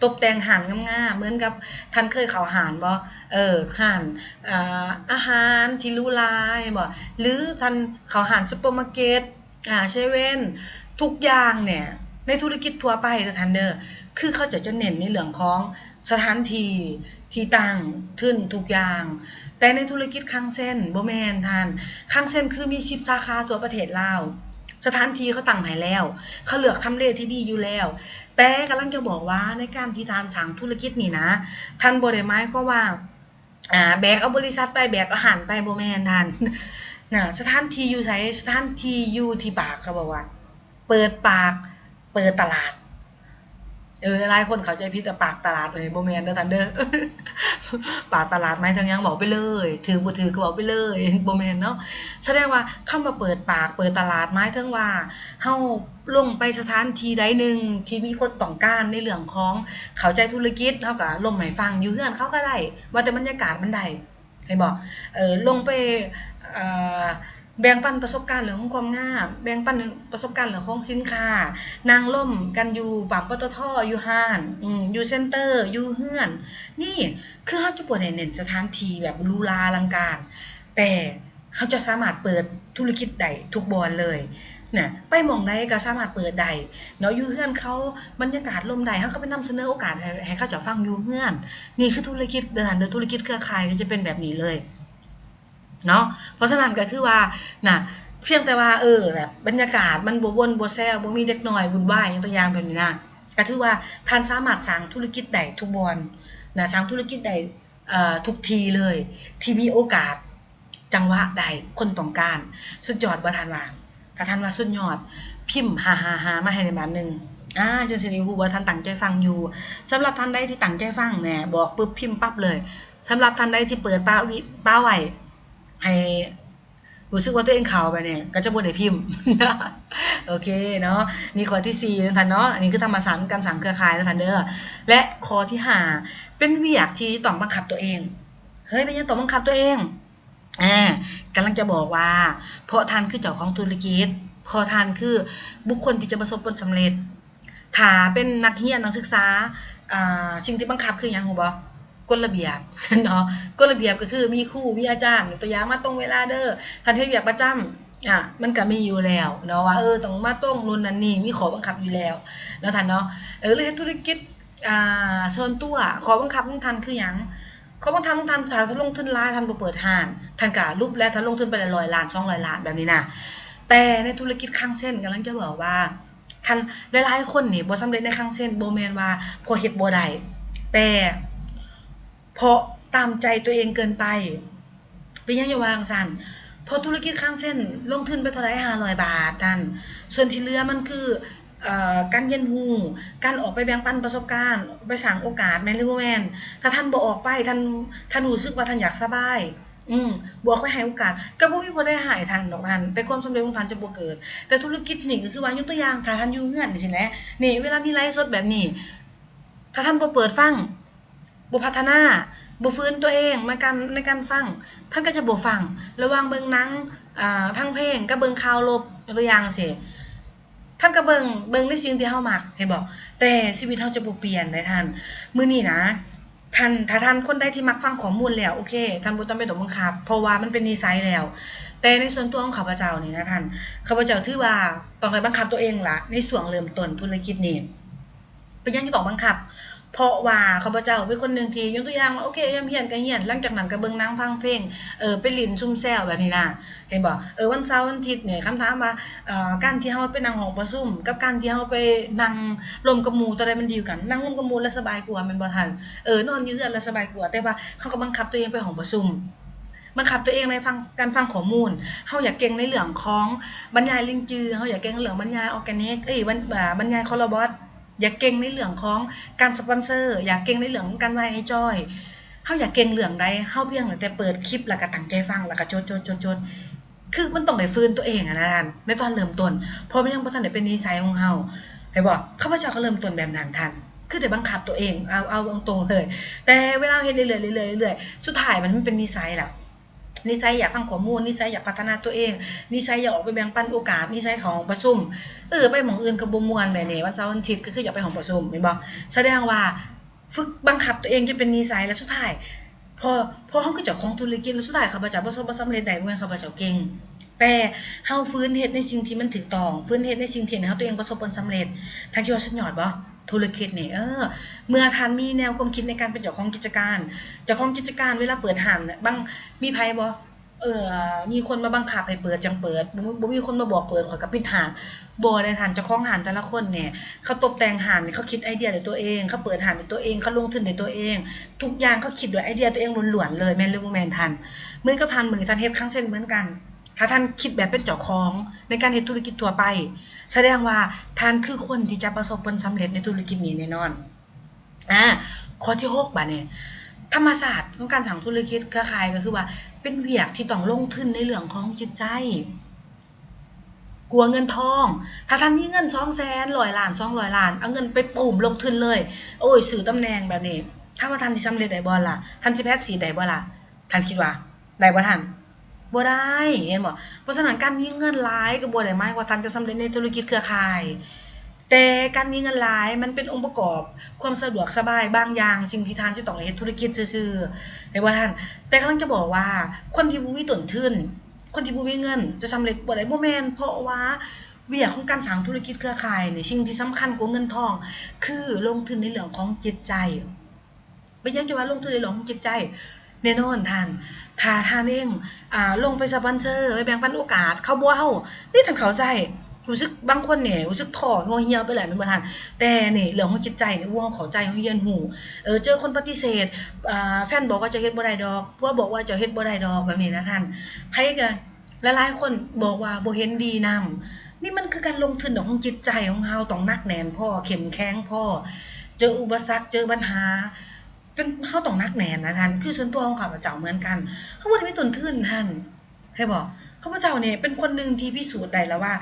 ຕົບແຕ່ງຮ້ານງາມໆ ເໝືອນກັບທ່ານເຄີຍເຂົ້າຮ້ານບໍ່? ເອີ ຮ້ານ ອາ ອາຫານທີ່ຫຼູຫຼາ ເຫັນບໍ່? ຫຼືທ່ານເຂົ້າຮ້ານຊຸບເປີມາເກັດ ອາ ເຊເວັ່ນ ທຸກຢ່າງເນີ້ຍ ໃນທຸລະກິດທົ່ວໄປເດີທ່ານເດີ ຄືເຂົາເຈົ້າຈະເນັ້ນໃນເລື່ອງຂອງ ສະຖານທີ່ທີ່ຕັ້ງ ທຶນ ທຸກຢ່າງ. ແຕ່ໃນທຸລະກິດຄັງເຊັນບໍ່ແມ່ນທ່ານ. ຄັງເຊັນຄືມີສິບສາຂາທົ່ວປະເທດລາວ. ສະຖານທີ່ເຂົາຕັ້ງໃຫ້ແລ້ວ, ເຂົາເລືອກທຳເລທີ່ດີຢູ່ແລ້ວ. ແຕ່ກຳລັງຈະບອກວ່າໃນການທີ່ທ່ານສ້າງທຸລະກິດນີ້ນະ, ທ່ານບໍ່ໄດ້ໝາຍຄວາມວ່າ ອາ ແບກເອົາບໍລິສັດໄປ, ແບກເອົາຮ້ານໄປ, ບໍ່ແມ່ນທ່ານ. ນະ, ສະຖານທີ່ຢູ່ໃສ? ສະຖານທີ່ຢູ່ທີ່ປາກ. ເຂົາບອກວ່າ ເປີດປາກ ເປີດຕະຫຼາດ. ເອີ ຫຼາຍໆຄົນເຂົ້າໃຈຜິດວ່າປາກຕະຫຼາດ ເອີ ບໍ່ແມ່ນເດີທ່ານເດີ. ປາກຕະຫຼາດໝາຍເຖິງຫຍັງ? ເວົ້າໄປເລີຍ, ຖືກບໍ່ຖືກກໍເວົ້າໄປເລີຍ, ບໍ່ແມ່ນເນາະ. ສະແດງວ່າຄຳວ່າເປີດປາກ ເປີດຕະຫຼາດ ໝາຍເຖິງວ່າເຮົາລົງໄປສະຖານທີ່ໃດໜຶ່ງທີ່ມີຄົນຕ້ອງການໃນເລື່ອງຂອງເຂົ້າໃຈທຸລະກິດ, ເຮົາກໍລົມໃຫ້ຟັງ ຢູ່ເຮືອນເຂົາກໍໄດ້, ວ່າແຕ່ບັນຍາກາດມັນໄດ້. ເຫັນບໍ່? ເອີ ລົງໄປ ເອີ ແບ່ງປັນປະສົບການເລື່ອງຂອງຄວາມງາມ, ແບ່ງປັນປະສົບການເລື່ອງຂອງສິນຄ້າ, ນັ່ງລົມກັນຢູ່ປ້ຳ ປຕທ ຢູ່ຮ້ານ, ອືມ ຢູ່ເຊັນເຕີ, ຢູ່ເຮືອນ. ນີ້ຄືເຮົາຈະບໍ່ໄດ້ເນັ້ນສະຖານທີ່ແບບຫຼູຫຼາອະລັງການ, ແຕ່ເຮົາຈະສາມາດເປີດທຸລະກິດໄດ້ທຸກບ່ອນເລີຍນະ, ໄປໝ່ອງໃດກໍສາມາດເປີດໄດ້ເນາະ, ຢູ່ເຮືອນເຂົາ ບັນຍາກາດລົມໄດ້, ເຮົາກໍໄປນຳສະເໜີໂອກາດໃຫ້ ໃຫ້ເຂົາເຈົ້າຟັງຢູ່ເຮືອນ. ນີ້ຄືທຸລະກິດເດີທ່ານເດີ, ທຸລະກິດເຄືອຂ່າຍກໍຈະເປັນແບບນີ້ເລີຍ. ເນາະ. ເພາະສະນັ້ນກໍຄືວ່ານະ ພຽງແຕ່ວ່າ ເອີ ແບບບັນຍາກາດມັນບໍ່ວົນບໍ່ແຊວ ບໍ່ມີເດັກນ້ອຍວຸ່ນວາຍ ຍົກຕົວຢ່າງແບບນີ້ນະ, ກໍຖືວ່າທ່ານສາມາດສ້າງທຸລະກິດໄດ້ທຸກບ່ອນນະ, ສ້າງທຸລະກິດໄດ້ ເອີ ທຸກທີ່ເລີຍ ທີ່ມີໂອກາດ ຈັງຫວະໄດ້ ຄົນຕ້ອງການ. ສຸດຍອດບໍ່ທ່ານວ່າ? ຖ້າທ່ານວ່າສຸດຍອດ ພິມຫ້າຫ້າຫ້າມາໃຫ້ແດ່ບາດໜຶ່ງ ອາ ຈຶ່ງຊິໄດ້ຮູ້ວ່າທ່ານຕັ້ງໃຈຟັງຢູ່. ສຳລັບທ່ານໃດທີ່ຕັ້ງໃຈຟັງແນ່ ບອກປຶບພິມປັບເລີຍ. ສຳລັບທ່ານໃດທີ່ເປີດປະວິ ປະໄວ້ ໃຫ້ຮູ້ສຶກວ່າຕົວເອງເຂົ້າໄປນີ້ ກໍຈະບໍ່ໄດ້ພິມ. ໂອເຄເນາະ, ນີ້ຂໍ້ທີສີ່ນະທ່ານເນາະ, ອັນນີ້ຄືທຳມະຊາດຂອງການສ້າງເຄືອຂ່າຍນະທ່ານເດີ. ແລະ ຂໍ້ທີຫ້າ ເປັນວຽກທີ່ຕ້ອງບັງຄັບຕົວເອງ. ເຮີ້ຍ ເປັນຫຍັງຕ້ອງບັງຄັບຕົວເອງ? ອາ ກຳລັງຈະບອກວ່າ ເພາະທ່ານຄືເຈົ້າຂອງທຸລະກິດ, ເພາະທ່ານຄືບຸກຄົນທີ່ຈະປະສົບຜົນສຳເລັດ. ຖ້າເປັນນັກຮຽນ ນັກສຶກສາ ອາ ສິ່ງທີ່ບັງຄັບຄືຫຍັງຮູ້ບໍ່? ກົດລະບຽບເນາະ, ກົດລະບຽບກໍຄືມີຄູ ມີອາຈານ ຕົວຢ່າງມາຕົງເວລາເດີ, ທ່ານເຮັດວຽກປະຈຳ ອາ ມັນກໍມີຢູ່ແລ້ວເນາະ ວ່າ ເອີ ຕ້ອງມາຕົງ ໂນ່ນນັ້ນນີ້ ມີຂໍ້ບັງຄັບຢູ່ແລ້ວເນາະທ່ານເນາະ. ເອີ ຫຼືເຮັດທຸລະກິດ ອາ ສ່ວນຕົວ ຂໍ້ບັງຄັບຂອງທ່ານຄືຫຍັງ? ຂໍ້ບັງຄັບຂອງທ່ານ ຖ້າທ່ານລົງທຶນຫຼາຍ ທ່ານບໍ່ເປີດຮ້ານ ທ່ານກະຫຼຸບແລ້ວ ທ່ານລົງທຶນໄປຫຼາຍຮ້ອຍລ້ານ ສອງຮ້ອຍລ້ານແບບນີ້ນະ. ແຕ່ໃນທຸລະກິດຄັງເຊັນ ກຳລັງຈະບອກວ່າ ທ່ານ ຫຼາຍໆຄົນນີ້ບໍ່ສຳເລັດໃນຄັງເຊັນ ບໍ່ແມ່ນວ່າເພາະເຮັດບໍ່ໄດ້ ແຕ່ເພາະຕາມໃຈຕົວເອງເກີນໄປ. ເປັນຫຍັງຈັ່ງວ່າຈັ່ງຊັ້ນ? ເພາະທຸລະກິດຄັງເຊັນລົງທຶນໄປເທົ່າໃດ? ຫ້າຮ້ອຍບາດນັ້ນ, ສ່ວນທີ່ເຫຼືອມັນຄື ເອີ ການຮຽນຮູ້, ການອອກໄປແບ່ງປັນປະສົບການ, ໄປສ້າງໂອກາດ ແມ່ນຫຼືບໍ່ແມ່ນ? ຖ້າທ່ານບໍ່ອອກໄປ, ທ່ານ ທ່ານຮູ້ສຶກວ່າທ່ານຢາກສະບາຍ, ອືມ ບໍ່ອອກໄປໃຫ້ໂອກາດ, ກໍບໍ່ມີຜູ້ໃດຮ້າຍທ່ານດອກທ່ານ, ແຕ່ຄວາມສຳເລັດຂອງທ່ານຈະບໍ່ເກີດ. ແຕ່ທຸລະກິດນີ້ກໍຄືວ່າ ຍົກຕົວຢ່າງ, ຖ້າທ່ານຢູ່ເຮືອນນີ້ຊີ້ແຫຼະ, ນີ້ ເວລາມີໄລຟ໌ສົດແບບນີ້, ຖ້າທ່ານບໍ່ເປີດຟັງ, ບໍ່ພັດທະນາ, ບໍ່ຝືນຕົວເອງໃນການ ໃນການຟັງ, ທ່ານກໍຈະບໍ່ຟັງ. ລະຫວ່າງເບິ່ງໜັງ, ອາ, ຟັງເພງກັບເບິ່ງຂ່າວລົບ, ຍົກຕົວຢ່າງຊີ້, ທ່ານກໍເບິ່ງ, ເບິ່ງໃນສິ່ງທີ່ເຮົາມັກ, ເຫັນບໍ່? ແຕ່ຊີວິດເຮົາຈະບໍ່ປ່ຽນເດ້ທ່ານ. ມື້ນີ້ນະ, ທ່ານ, ຖ້າທ່ານຄົນໃດທີ່ມັກຟັງຂໍ້ມູນແລ້ວ, ໂອເຄ, ທ່ານບໍ່ຈຳເປັນຕ້ອງບັງຄັບ, ເພາະວ່າມັນເປັນນິໄສແລ້ວ. ແຕ່ໃນສ່ວນຕົວຂອງຂ້າພະເຈົ້ານີ້ນະທ່ານ, ຂ້າພະເຈົ້າຖືວ່າຕ້ອງໄດ້ບັງຄັບຕົວເອງລະ, ໃນຊ່ວງເລີ່ມຕົ້ນທຸລະກິດນີ້. ເປັນຫຍັງຈຶ່ງຕ້ອງບັງຄັບ? ເພາະວ່າຂ້າພະເຈົ້າເປັນຄົນໜຶ່ງທີ່ ຍົກຕົວຢ່າງວ່າ ໂອເຄ ຍາມຮຽນກໍຮຽນ, ຫຼັງຈາກນັ້ນກໍເບິ່ງໜັງ, ຟັງເພງ, ເອີ ໄປຫຼິ້ນຊຸມແຊວແບບນີ້ນະ, ເຫັນບໍ່? ເອີ ວັນເສົາວັນອາທິດນີ້ ຄຳຖາມວ່າ ເອີ ການທີ່ເຮົາໄປນັ່ງຫ້ອງປະຊຸມ ກັບການທີ່ເຮົາໄປນັ່ງລົມກັບໝູ່ ຕົວໃດມັນດີກວ່າກັນ? ນັ່ງລົມກັບໝູ່ລະສະບາຍກວ່າ ແມ່ນບໍ່ທ່ານ? ເອີ ນອນຢູ່ເຮືອນລະສະບາຍກວ່າ, ແຕ່ວ່າເຮົາກໍບັງຄັບຕົວເອງໄປຫ້ອງປະຊຸມ, ບັງຄັບຕົວເອງໃນຟັງ, ການຟັງຂໍ້ມູນ. ເຮົາຢາກເກັ່ງໃນເລື່ອງຂອງບັນຍາຍລິນຈື, ເຮົາຢາກເກັ່ງເລື່ອງບັນຍາຍອອກແກນິກ, ເອີຍ ບັນ, ບັນຍາຍຄໍລາບອດ. ຢາກເກັ່ງໃນເລື່ອງຂອງການສະປອນເຊີ, ຢາກເກັ່ງໃນເລື່ອງຂອງການວາຍໄອຈອຍ. ເຮົາຢາກເກັ່ງເລື່ອງໃດ ເຮົາພຽງແຕ່ເປີດຄລິບ ແລ້ວກໍຕັ້ງໃຈຟັງ ແລ້ວກໍຈົດໆໆໆ ຄືມັນຕ້ອງໄດ້ຝືນຕົວເອງຫັ້ນນະທ່ານ ໃນຕອນເລີ່ມຕົ້ນ ເພາະມັນຍັງບໍ່ທັນໄດ້ເປັນນິໄສຂອງເຮົາ ເຫັນບໍ່? ຂ້າພະເຈົ້າກໍເລີ່ມຕົ້ນແບບນັ້ນທ່ານ ຄືໄດ້ບັງຄັບຕົວເອງ ເອົາ ເອົາຕົງໆເລີຍ ແຕ່ເວລາເຮັດເລື້ອຍໆ ເລື້ອຍໆ ເລື້ອຍໆ ສຸດທ້າຍມັນເປັນນິໄສລະ ນິໄສຢາກຟັງຂໍ້ມູນ ນິໄສຢາກພັດທະນາຕົວເອງ ນິໄສຢາກອອກໄປແບ່ງປັນໂອກາດ ນິໄສເຂົ້າຫ້ອງປະຊຸມ ເອີ ໄປໝ່ອງອື່ນກໍບໍ່ມ່ວນແບບນີ້ ວັນເສົາວັນອາທິດກໍຄືຢາກໄປຫ້ອງປະຊຸມ ແມ່ນບໍ່? ສະແດງວ່າ ຝຶກບັງຄັບຕົວເອງຈົນເປັນນິໄສ ແລະສຸດທ້າຍ ພໍ ພໍເຮົາຄືເຈົ້າຂອງທຸລະກິດ ແລະສຸດທ້າຍຂ້າພະເຈົ້າປະສົບຜົນສຳເລັດໄດ້ ບໍ່ແມ່ນຂ້າພະເຈົ້າເກັ່ງ ແຕ່ເຮົາຝືນເຮັດໃນສິ່ງທີ່ມັນຖືກຕ້ອງ ຝືນເຮັດໃນສິ່ງທີ່ເຮັດໃຫ້ຕົວເອງປະສົບຜົນສຳເລັດ. ທ່ານຄິດວ່າສຸດຍອດບໍ່? ທຸລະກິດນີ້ ເອີ ເມື່ອທ່ານມີແນວຄວາມຄິດໃນການເປັນເຈົ້າຂອງກິດຈະການ ເຈົ້າຂອງກິດຈະການເວລາເປີດຮ້ານ ບາງ ມີໃຜບໍ່? ເອີ ມີຄົນມາບັງຄັບໃຫ້ເປີດຈັ່ງເປີດ ບໍ່ ບໍ່ມີຄົນມາບອກເປີດ ຂ້ອຍກໍປິດຮ້ານ ບໍ່ເດ້ທ່ານ. ເຈົ້າຂອງຮ້ານແຕ່ລະຄົນນີ້ ເຂົາຕົບແຕ່ງຮ້ານນີ້ ເຂົາຄິດໄອເດຍດ້ວຍຕົວເອງ ເຂົາເປີດຮ້ານດ້ວຍຕົວເອງ ເຂົາລົງທຶນດ້ວຍຕົວເອງ ທຸກຢ່າງເຂົາຄິດດ້ວຍໄອເດຍຕົວເອງລ້ວນໆເລີຍ ແມ່ນຫຼືບໍ່ແມ່ນທ່ານ? ເໝືອນກັບທ່ານ ມື້ນີ້ທ່ານເຮັດຄັງເຊັນເໝືອນກັນ ຖ້າທ່ານຄິດແບບເປັນເຈົ້າຂອງໃນການເຮັດທຸລະກິດທົ່ວໄປ ສະແດງວ່າທ່ານຄືຄົນທີ່ຈະປະສົບຜົນສຳເລັດໃນທຸລະກິດນີ້ແນ່ນອນ. ອາ ຂໍ້ທີຫົກ ບາດນີ້ ທຳມະຊາດຂອງການສ້າງທຸລະກິດເຄືອຂ່າຍກໍຄືວ່າ ເປັນວຽກທີ່ຕ້ອງລົງທຶນໃນເລື່ອງຂອງຈິດໃຈ ກວ່າເງິນທອງ. ຖ້າທ່ານມີເງິນສອງແສນ ຮ້ອຍລ້ານ ສອງຮ້ອຍລ້ານ ເອົາເງິນໄປປຸ້ມລົງທຶນເລີຍ ໂອ້ຍ ຊື້ຕຳແໜ່ງແບບນີ້ ຖາມວ່າທ່ານຊິສຳເລັດໄດ້ບໍ່ລະ? ທ່ານຊິແພັດຊີດໄດ້ບໍ່ລະ? ທ່ານຄິດວ່າ ໄດ້ບໍ່ທ່ານ? ບໍ່ໄດ້ ເຫັນບໍ່? ເພາະສະນັ້ນ ການມີເງິນຫຼາຍກໍບໍ່ໄດ້ໝາຍວ່າທ່ານຈະສຳເລັດໃນທຸລະກິດເຄືອຂ່າຍ ແຕ່ການມີເງິນຫຼາຍມັນເປັນອົງປະກອບຄວາມສະດວກສະບາຍບາງຢ່າງ ສິ່ງທີ່ທ່ານຈະຕ້ອງໄດ້ເຮັດທຸລະກິດຊື່ໆ ເຫັນບໍ່ທ່ານ? ແຕ່ກຳລັງຈະບອກວ່າ ຄົນທີ່ບໍ່ມີຕົ້ນທຶນ ຄົນທີ່ບໍ່ມີເງິນຈະສຳເລັດບໍ່ໄດ້ ບໍ່ແມ່ນ ເພາະວ່າວຽກຂອງການສ້າງທຸລະກິດເຄືອຂ່າຍນີ້ ສິ່ງທີ່ສຳຄັນກວ່າເງິນທອງ ຄືລົງທຶນໃນເລື່ອງຂອງຈິດໃຈ. ເປັນຫຍັງຈະວ່າລົງທຶນໃນເລື່ອງຂອງຈິດໃຈ? ແນ່ນອນທ່ານ ຖ້າທ່ານເອງ ອາ ລົງໄປສະປອນເຊີ ໄປແບ່ງປັນໂອກາດ ເຂົາບໍ່ເອົາ ນີ້ທ່ານເຂົ້າໃຈ ຮູ້ສຶກ ບາງຄົນນີ້ຮູ້ສຶກທໍ້ ຫົວຫ່ຽວໄປແລ້ວ ແມ່ນບໍ່ທ່ານ? ແຕ່ນີ້ເລື່ອງຂອງຈິດໃຈນີ້ ເຮົາເຂົ້າໃຈ ເຮົາຮຽນຮູ້ ເອີ ເຈີຄົນປະຕິເສດ ອາ ແຟນບອກວ່າເຈົ້າເຮັດບໍ່ໄດ້ດອກ ຜົວບອກວ່າເຈົ້າເຮັດບໍ່ໄດ້ດອກ ແບບນີ້ນະທ່ານ ໃຜກໍ ຫຼາຍໆຄົນບອກວ່າບໍ່ເຫັນດີນຳ ນີ້ມັນຄືການລົງທຶນຂອງຈິດໃຈຂອງເຮົາ ຕ້ອງໜັກແໜ້ນພໍ ເຂັ້ມແຂງພໍ ເຈີອຸປະສັກ ເຈີບັນຫາ ເປັນ ເຮົາຕ້ອງໜັກແໜ້ນນະທ່ານ ຄືສ່ວນຕົວຂອງຂ້າພະເຈົ້າເໝືອນກັນ ເຮົາບໍ່ໄດ້ມີຕົ້ນທຶນທ່ານ ເຫັນບໍ່? ຂ້າພະເຈົ້ານີ້ເປັນຄົນໜຶ່ງທີ່ພິສູດໄດ້ແລ້ວວ່າ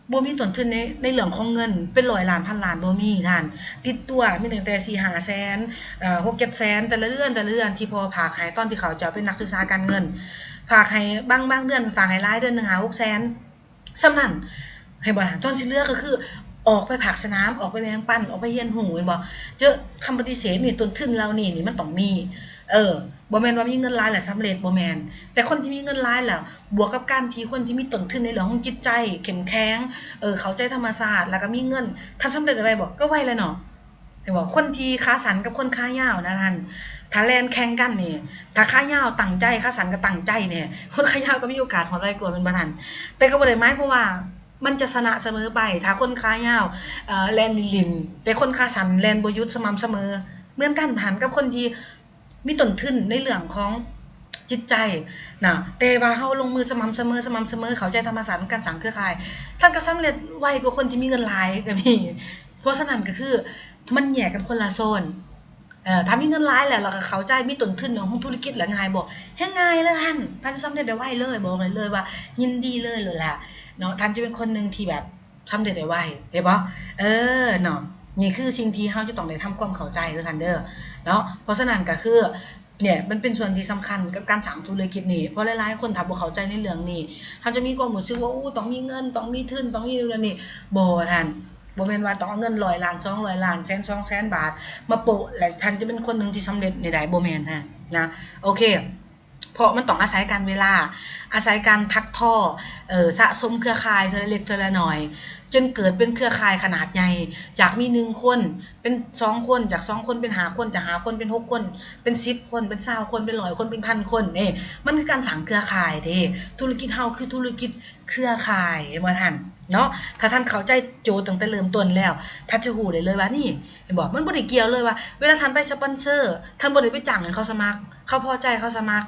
ບໍ່ມີຕົ້ນທຶນໃນ ໃນເລື່ອງຂອງເງິນ ເປັນຮ້ອຍລ້ານພັນລ້ານບໍ່ມີທ່ານ ຕິດຕົວມີຕັ້ງແຕ່ສີ່ຫ້າແສນ ເອີ ຫົກເຈັດແສນ ແຕ່ລະເດືອນ ແຕ່ລະເດືອນ ທີ່ພໍ່ຝາກໃຫ້ ຕອນທີ່ເຂົາເຈົ້າເປັນນັກສຶກສາການເງິນ ຝາກໃຫ້ ບາງ ບາງເດືອນຝາກໃຫ້ຫຼາຍ ເດືອນໜຶ່ງຫ້າຫົກແສນ ສ່ຳນັ້ນ ເຫັນບໍ່? ສ່ວນທີ່ເຫຼືອກໍຄືອອກໄປພາກສະໜາມ ອອກໄປແບ່ງປັນ ອອກໄປຮຽນຮູ້ ເຫັນບໍ່? ເຈີຄຳປະຕິເສດນີ້ ຕົ້ນທຶນເຫຼົ່ານີ້ນີ້ມັນຕ້ອງມີ ເອີ ບໍ່ແມ່ນວ່າມີເງິນຫຼາຍແລ້ວສຳເລັດ ບໍ່ແມ່ນ ແຕ່ຄົນທີ່ມີເງິນຫຼາຍແລ້ວ ບວກກັບການທີ່ຄົນທີ່ມີຕົ້ນທຶນໃນເລື່ອງຂອງຈິດໃຈເຂັ້ມແຂງ ເອີ ເຂົ້າໃຈທຳມະຊາດ ແລ້ວກໍມີເງິນ ທ່ານສຳເລັດໄດ້ໄວບໍ່? ກໍໄວແລ້ວເນາະ ເຫັນບໍ່? ຄົນທີ່ຂາສັ້ນກັບຄົນຂາຍາວນະທ່ານ ຖ້າແລ່ນແຂ່ງກັນນີ້ ຖ້າຂາຍາວຕັ້ງໃຈ ຂາສັ້ນກໍຕັ້ງໃຈແດ່ ຄົນຂາຍາວກໍມີໂອກາດຮອດໄວກວ່າ ແມ່ນບໍ່ທ່ານ? ແຕ່ກໍບໍ່ໄດ້ໝາຍຄວາມວ່າມັນຈະຊະນະສະເໝີໄປ ຖ້າຄົນຂາຍາວ ເອີ ແລ່ນຫຼິ້ນໆ ແຕ່ຄົນຂາສັ້ນແລ່ນບໍ່ຢຸດສະໝ່ຳສະເໝີ ເໝືອນກັນຫັ້ນກັບຄົນທີ່ມີຕົ້ນທຶນໃນເລື່ອງຂອງຈິດໃຈນະ ແຕ່ວ່າເຮົາລົງມືສະໝ່ຳສະເໝີ ສະໝ່ຳສະເໝີ ເຂົ້າໃຈທຳມະຊາດຂອງການສ້າງເຄືອຂ່າຍ ທ່ານກໍສຳເລັດໄວກວ່າຄົນທີ່ມີເງິນຫຼາຍກໍມີ. ເພາະສະນັ້ນກໍຄື ມັນແຍກກັນຄົນລະໂຊນ ເອີ ຖ້າມີເງິນຫຼາຍແລ້ວ ແລ້ວກໍເຂົ້າໃຈ ມີຕົ້ນທຶນຂອງທຸລະກິດແລ້ວ ງ່າຍບໍ່? ແຮງງ່າຍເລີຍທ່ານ ທ່ານຈະສຳເລັດໄດ້ໄວເລີຍ ບອກໄດ້ເລີຍວ່າຍິນດີເລີຍໂລດແຫຼະເນາະ ທ່ານຈະເປັນຄົນໜຶ່ງທີ່ແບບສຳເລັດໄດ້ໄວ ເຫັນບໍ່? ເອີ ເນາະ ນີ້ຄືສິ່ງທີ່ເຮົາຈະຕ້ອງໄດ້ທຳຄວາມເຂົ້າໃຈເດີທ່ານເດີ ເນາະ ເພາະສະນັ້ນກໍຄື ເນີ້ຍ ມັນເປັນສ່ວນທີ່ສຳຄັນກັບການສ້າງທຸລະກິດນີ້ ເພາະຫຼາຍໆຄົນຖ້າບໍ່ເຂົ້າໃຈໃນເລື່ອງນີ້ ເຮົາຈະມີຄວາມຮູ້ສຶກວ່າ ໂອ້ ຕ້ອງມີເງິນ ຕ້ອງມີທຶນ ຕ້ອງມີນັ້ນນີ້ ບໍ່ທ່ານ ບໍ່ແມ່ນວ່າຕ້ອງເອົາເງິນຮ້ອຍລ້ານ ສອງຮ້ອຍລ້ານ ແສນສອງແສນບາດມາໂປະ ແລ້ວທ່ານຈະເປັນຄົນໜຶ່ງທີ່ສຳເລັດນີ້ໄດ້ ບໍ່ແມ່ນທ່ານນະ ໂອເຄ ເພາະມັນຕ້ອງອາໄສການເວລາ ອາໄສການຖັກທໍ ເອີ ສະສົມເຄືອຂ່າຍເທື່ອລະເລັກເທື່ອລະໜ້ອຍ ຈົນເກີດເປັນເຄືອຂ່າຍຂະໜາດໃຫຍ່ ຈາກມີໜຶ່ງຄົນ ເປັນສອງຄົນ ຈາກສອງຄົນເປັນຫ້າຄົນ ຈາກຫ້າຄົນເປັນຫົກຄົນ ເປັນສິບຄົນ ເປັນຊາວຄົນ ເປັນຮ້ອຍຄົນ ເປັນພັນຄົນເດ້ ມັນຄືການສ້າງເຄືອຂ່າຍເດ້ ທຸລະກິດເຮົາຄືທຸລະກິດເຄືອຂ່າຍ ເຫັນບໍ່ທ່ານເນາະ ຖ້າທ່ານເຂົ້າໃຈໂຈດຕັ້ງແຕ່ເລີ່ມຕົ້ນແລ້ວ ທ່ານຈະຮູ້ໄດ້ເລີຍວ່ານີ້ ເຫັນບໍ່ ມັນບໍ່ໄດ້ກ່ຽວເລີຍວ່າ ເວລາທ່ານໄປສະປອນເຊີ ທ່ານບໍ່ໄດ້ໄປຈ້າງໃຫ້ເຂົາສະໝັກ ເຂົາພໍໃຈເຂົາສະໝັກ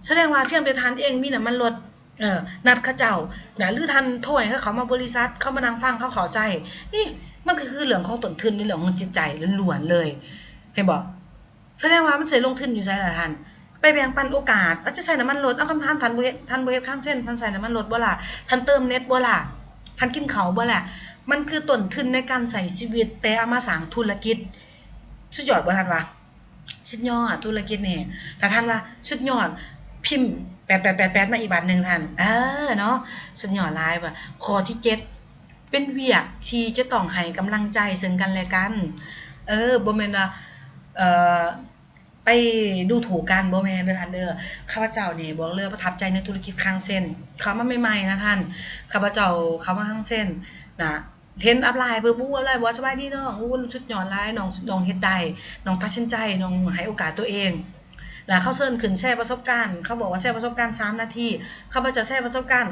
ສະແດງວ່າພຽງແຕ່ທ່ານເອງມີນ້ຳມັນລົດ ເອີ ນັດເຂົາເຈົ້ານະ ຫຼືທ່ານໂທໃຫ້ເຂົາເຂົ້າມາບໍລິສັດ ເຂົາມານັ່ງຟັງ ເຂົາເຂົ້າໃຈ ນີ້ມັນກໍຄືເລື່ອງຂອງຕົ້ນທຶນ ໃນເລື່ອງຂອງຈິດໃຈລ້ວນໆເລີຍ ເຫັນບໍ່? ສະແດງວ່າມັນຊິລົງທຶນຢູ່ໃສລະທ່ານ? ໄປແບ່ງປັນໂອກາດ ອາດຈະໃຊ້ນ້ຳມັນລົດ. ເອົາ ຄຳຖາມ ທ່ານບໍ່ເຮັດ ທ່ານບໍ່ເຮັດຄັງເຊັນ ທ່ານໃຊ້ນ້ຳມັນລົດບໍ່ລະ? ທ່ານເຕີມເນັດບໍ່ລະ? ທ່ານກິນເຂົ້າບໍ່ລະ? ມັນຄືຕົ້ນທຶນໃນການໃຊ້ຊີວິດ ແຕ່ເອົາມາສ້າງທຸລະກິດ. ສຸດຍອດບໍ່ທ່ານວ່າ? ສຸດຍອດ ທຸລະກິດນີ້ ຖ້າທ່ານວ່າສຸດຍອດ ພິມແປດແປດແປດແປດມາອີກບາດໜຶ່ງທ່ານ. ເອີ ເນາະ ສຸດຍອດຫຼາຍວ່າ. ຂໍ້ທີເຈັດ ເປັນວຽກທີ່ຈະຕ້ອງໃຫ້ກຳລັງໃຈເຊິ່ງກັນແລະກັນ. ເອີ ບໍ່ແມ່ນວ່າ ເອີ ໄປດູຖູກກັນ ບໍ່ແມ່ນເດີທ່ານເດີ. ຂ້າພະເຈົ້ານີ້ບອກເລີຍປະທັບໃຈໃນທຸລະກິດຄັງເຊັນ ເຂົ້າມາໃໝ່ໆນະທ່ານ. ຂ້າພະເຈົ້າເຂົ້າມາຄັງເຊັນນະ ເຫັນອັບໄລນ໌ເພິ່ນ ອູ້ ອັບໄລນ໌ບອກ ສະບາຍດີນ້ອງ ອູ້ ສຸດຍອດຫຼາຍ ນ້ອງ ນ້ອງເຮັດໄດ້ ນ້ອງຕັດສິນໃຈ ນ້ອງໃຫ້ໂອກາດຕົວເອງ. ແລ້ວເຂົາເຊີນຂຶ້ນແຊປະສົບການ ເຂົາບອກວ່າແຊປະສົບການສາມນາທີ ຂ້າພະເຈົ້າແຊປະສົບການ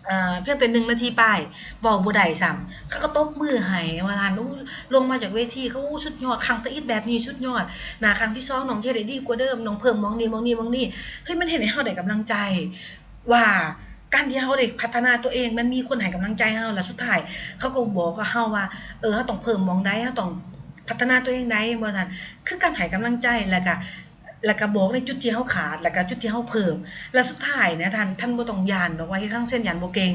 ເອີ ພຽງແຕ່ໜຶ່ງນາທີປາຍ ເວົ້າບໍ່ໄດ້ຊ້ຳ ເຂົາກໍຕົບມືໃຫ້ວ່າຊັ້ນ. ໂອ້ ລົງມາຈາກເວທີ ເຂົາ ໂອ້ ສຸດຍອດ ຄັ້ງທຳອິດແບບນີ້ສຸດຍອດນະ ຄັ້ງທີສອງນ້ອງເຮັດໄດ້ດີກວ່າເດີມ ນ້ອງເພີ່ມໝ່ອງນີ້ ໝ່ອງນີ້ ໝ່ອງນີ້. ເຮີ້ຍ ມັນເຮັດໃຫ້ເຮົາໄດ້ກຳລັງໃຈ ວ່າການທີ່ເຮົາໄດ້ພັດທະນາຕົວເອງ ມັນມີຄົນໃຫ້ກຳລັງໃຈເຮົາ ແລ້ວສຸດທ້າຍເຂົາກໍບອກກັບເຮົາວ່າ ເອີ ເຮົາຕ້ອງເພີ່ມໝ່ອງໃດ ເຮົາຕ້ອງພັດທະນາຕົວເອງໃດ ແມ່ນບໍ່ທ່ານ? ຄືການໃຫ້ກຳລັງໃຈ ແລ້ວກະ ແລ້ວກະບອກໃນຈຸດທີ່ເຮົາຂາດ ແລ້ວກະຈຸດທີ່ເຮົາເພີ່ມ ແລ້ວສຸດທ້າຍນະທ່ານ ທ່ານບໍ່ຕ້ອງຢ້ານດອກວ່າເຮັດຄັງເຊັນຢ້ານບໍ່ເກັ່ງ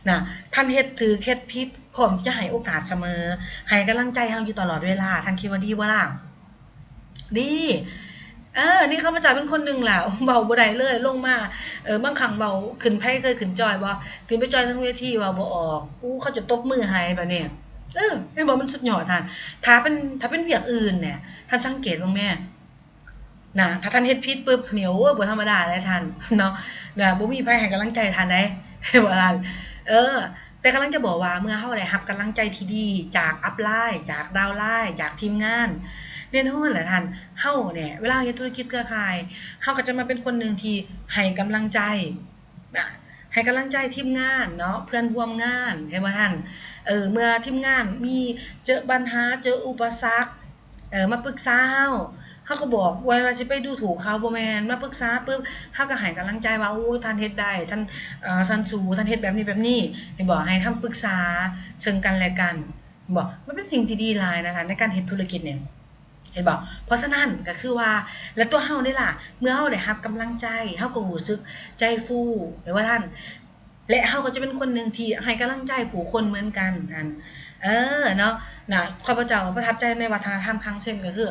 ນະ ທ່ານເຮັດຖືກເຮັດຜິດ ພ້ອມທີ່ຈະໃຫ້ໂອກາດສະເໝີ ໃຫ້ກຳລັງໃຈເຮົາຢູ່ຕະຫຼອດເວລາ. ທ່ານຄິດວ່າດີບໍ່ລະ? ດີ ເອີ ນີ້ຂ້າພະເຈົ້າເປັນຄົນໜຶ່ງລະ ເວົ້າບໍ່ໄດ້ເລີຍ ລົງມາ ເອີ ບາງຄັ້ງເວົ້າ ຂຶ້ນ ໃຜເຄີຍຂຶ້ນຈອຍບໍ່? ຂຶ້ນໄປຈອຍເທິງເວທີເວົ້າບໍ່ອອກ ອູ້ ເຂົາຈະຕົບມືໃຫ້ແບບນີ້. ເອີ ເຫັນບໍ່ ມັນສຸດຍອດທ່ານ. ຖ້າເປັນ ຖ້າເປັນວຽກອື່ນແນ່ ທ່ານສັງເກດເບິ່ງແນ່ນະ ຖ້າທ່ານເຮັດຜິດປຶບນີ້ ໂອ້ຍ ບໍ່ທຳມະດາເລີຍທ່ານເນາະ ນະ ບໍ່ມີໃຜໃຫ້ກຳລັງໃຈທ່ານໃດ ເຫັນບໍ່ທ່ານ? ເອີ ແຕ່ກຳລັງຈະບອກວ່າ ເມື່ອເຮົາໄດ້ຮັບກຳລັງໃຈທີ່ດີຈາກອັບໄລນ໌ ຈາກດາວໄລນ໌ ຈາກທີມງານ ແນ່ນອນແຫຼະທ່ານ ເຮົານີ້ ເວລາເຮົາເຮັດທຸລະກິດເຄືອຂ່າຍ ເຮົາກໍຈະມາເປັນຄົນໜຶ່ງທີ່ໃຫ້ກຳລັງໃຈ ນະ ໃຫ້ກຳລັງໃຈທີມງານເນາະ ເພື່ອນຮ່ວມງານ ເຫັນບໍ່ທ່ານ? ເອີ ເມື່ອທີມງານມີ ເຈີບັນຫາ ເຈີອຸປະສັກ ເອີ ມາປຶກສາເຮົາ ເຮົາກໍບອກ ບໍ່ແມ່ນວ່າຊິໄປດູຖູກເຂົາ ບໍ່ແມ່ນ ມາປຶກສາປຶບ ເຮົາກໍໃຫ້ກຳລັງໃຈວ່າ ໂອ້ ທ່ານເຮັດໄດ້ ທ່ານ ເອີ ທ່ານສູ້ ທ່ານເຮັດແບບນີ້ແບບນີ້ ເຫັນບໍ່? ໃຫ້ຄຳປຶກສາເຊິ່ງກັນແລະກັນ ເຫັນບໍ່? ມັນເປັນສິ່ງທີ່ດີຫຼາຍນະທ່ານ ໃນການເຮັດທຸລະກິດນີ້ ເຫັນບໍ່? ເພາະສະນັ້ນກໍຄືວ່າ ແລະ ຕົວເຮົານີ້ລະ ເມື່ອເຮົາໄດ້ຮັບກຳລັງໃຈ ເຮົາກໍຮູ້ສຶກໃຈຟູ ແມ່ນບໍ່ທ່ານ? ແລະ ເຮົາກໍຈະເປັນຄົນໜຶ່ງທີ່ໃຫ້ກຳລັງໃຈຜູ້ຄົນເໝືອນກັນຫັ້ນ ເອີ ເນາະ ນະ ຂ້າພະເຈົ້າປະທັບໃຈໃນວັດທະນະທຳຄັງເຊັນ ກໍຄື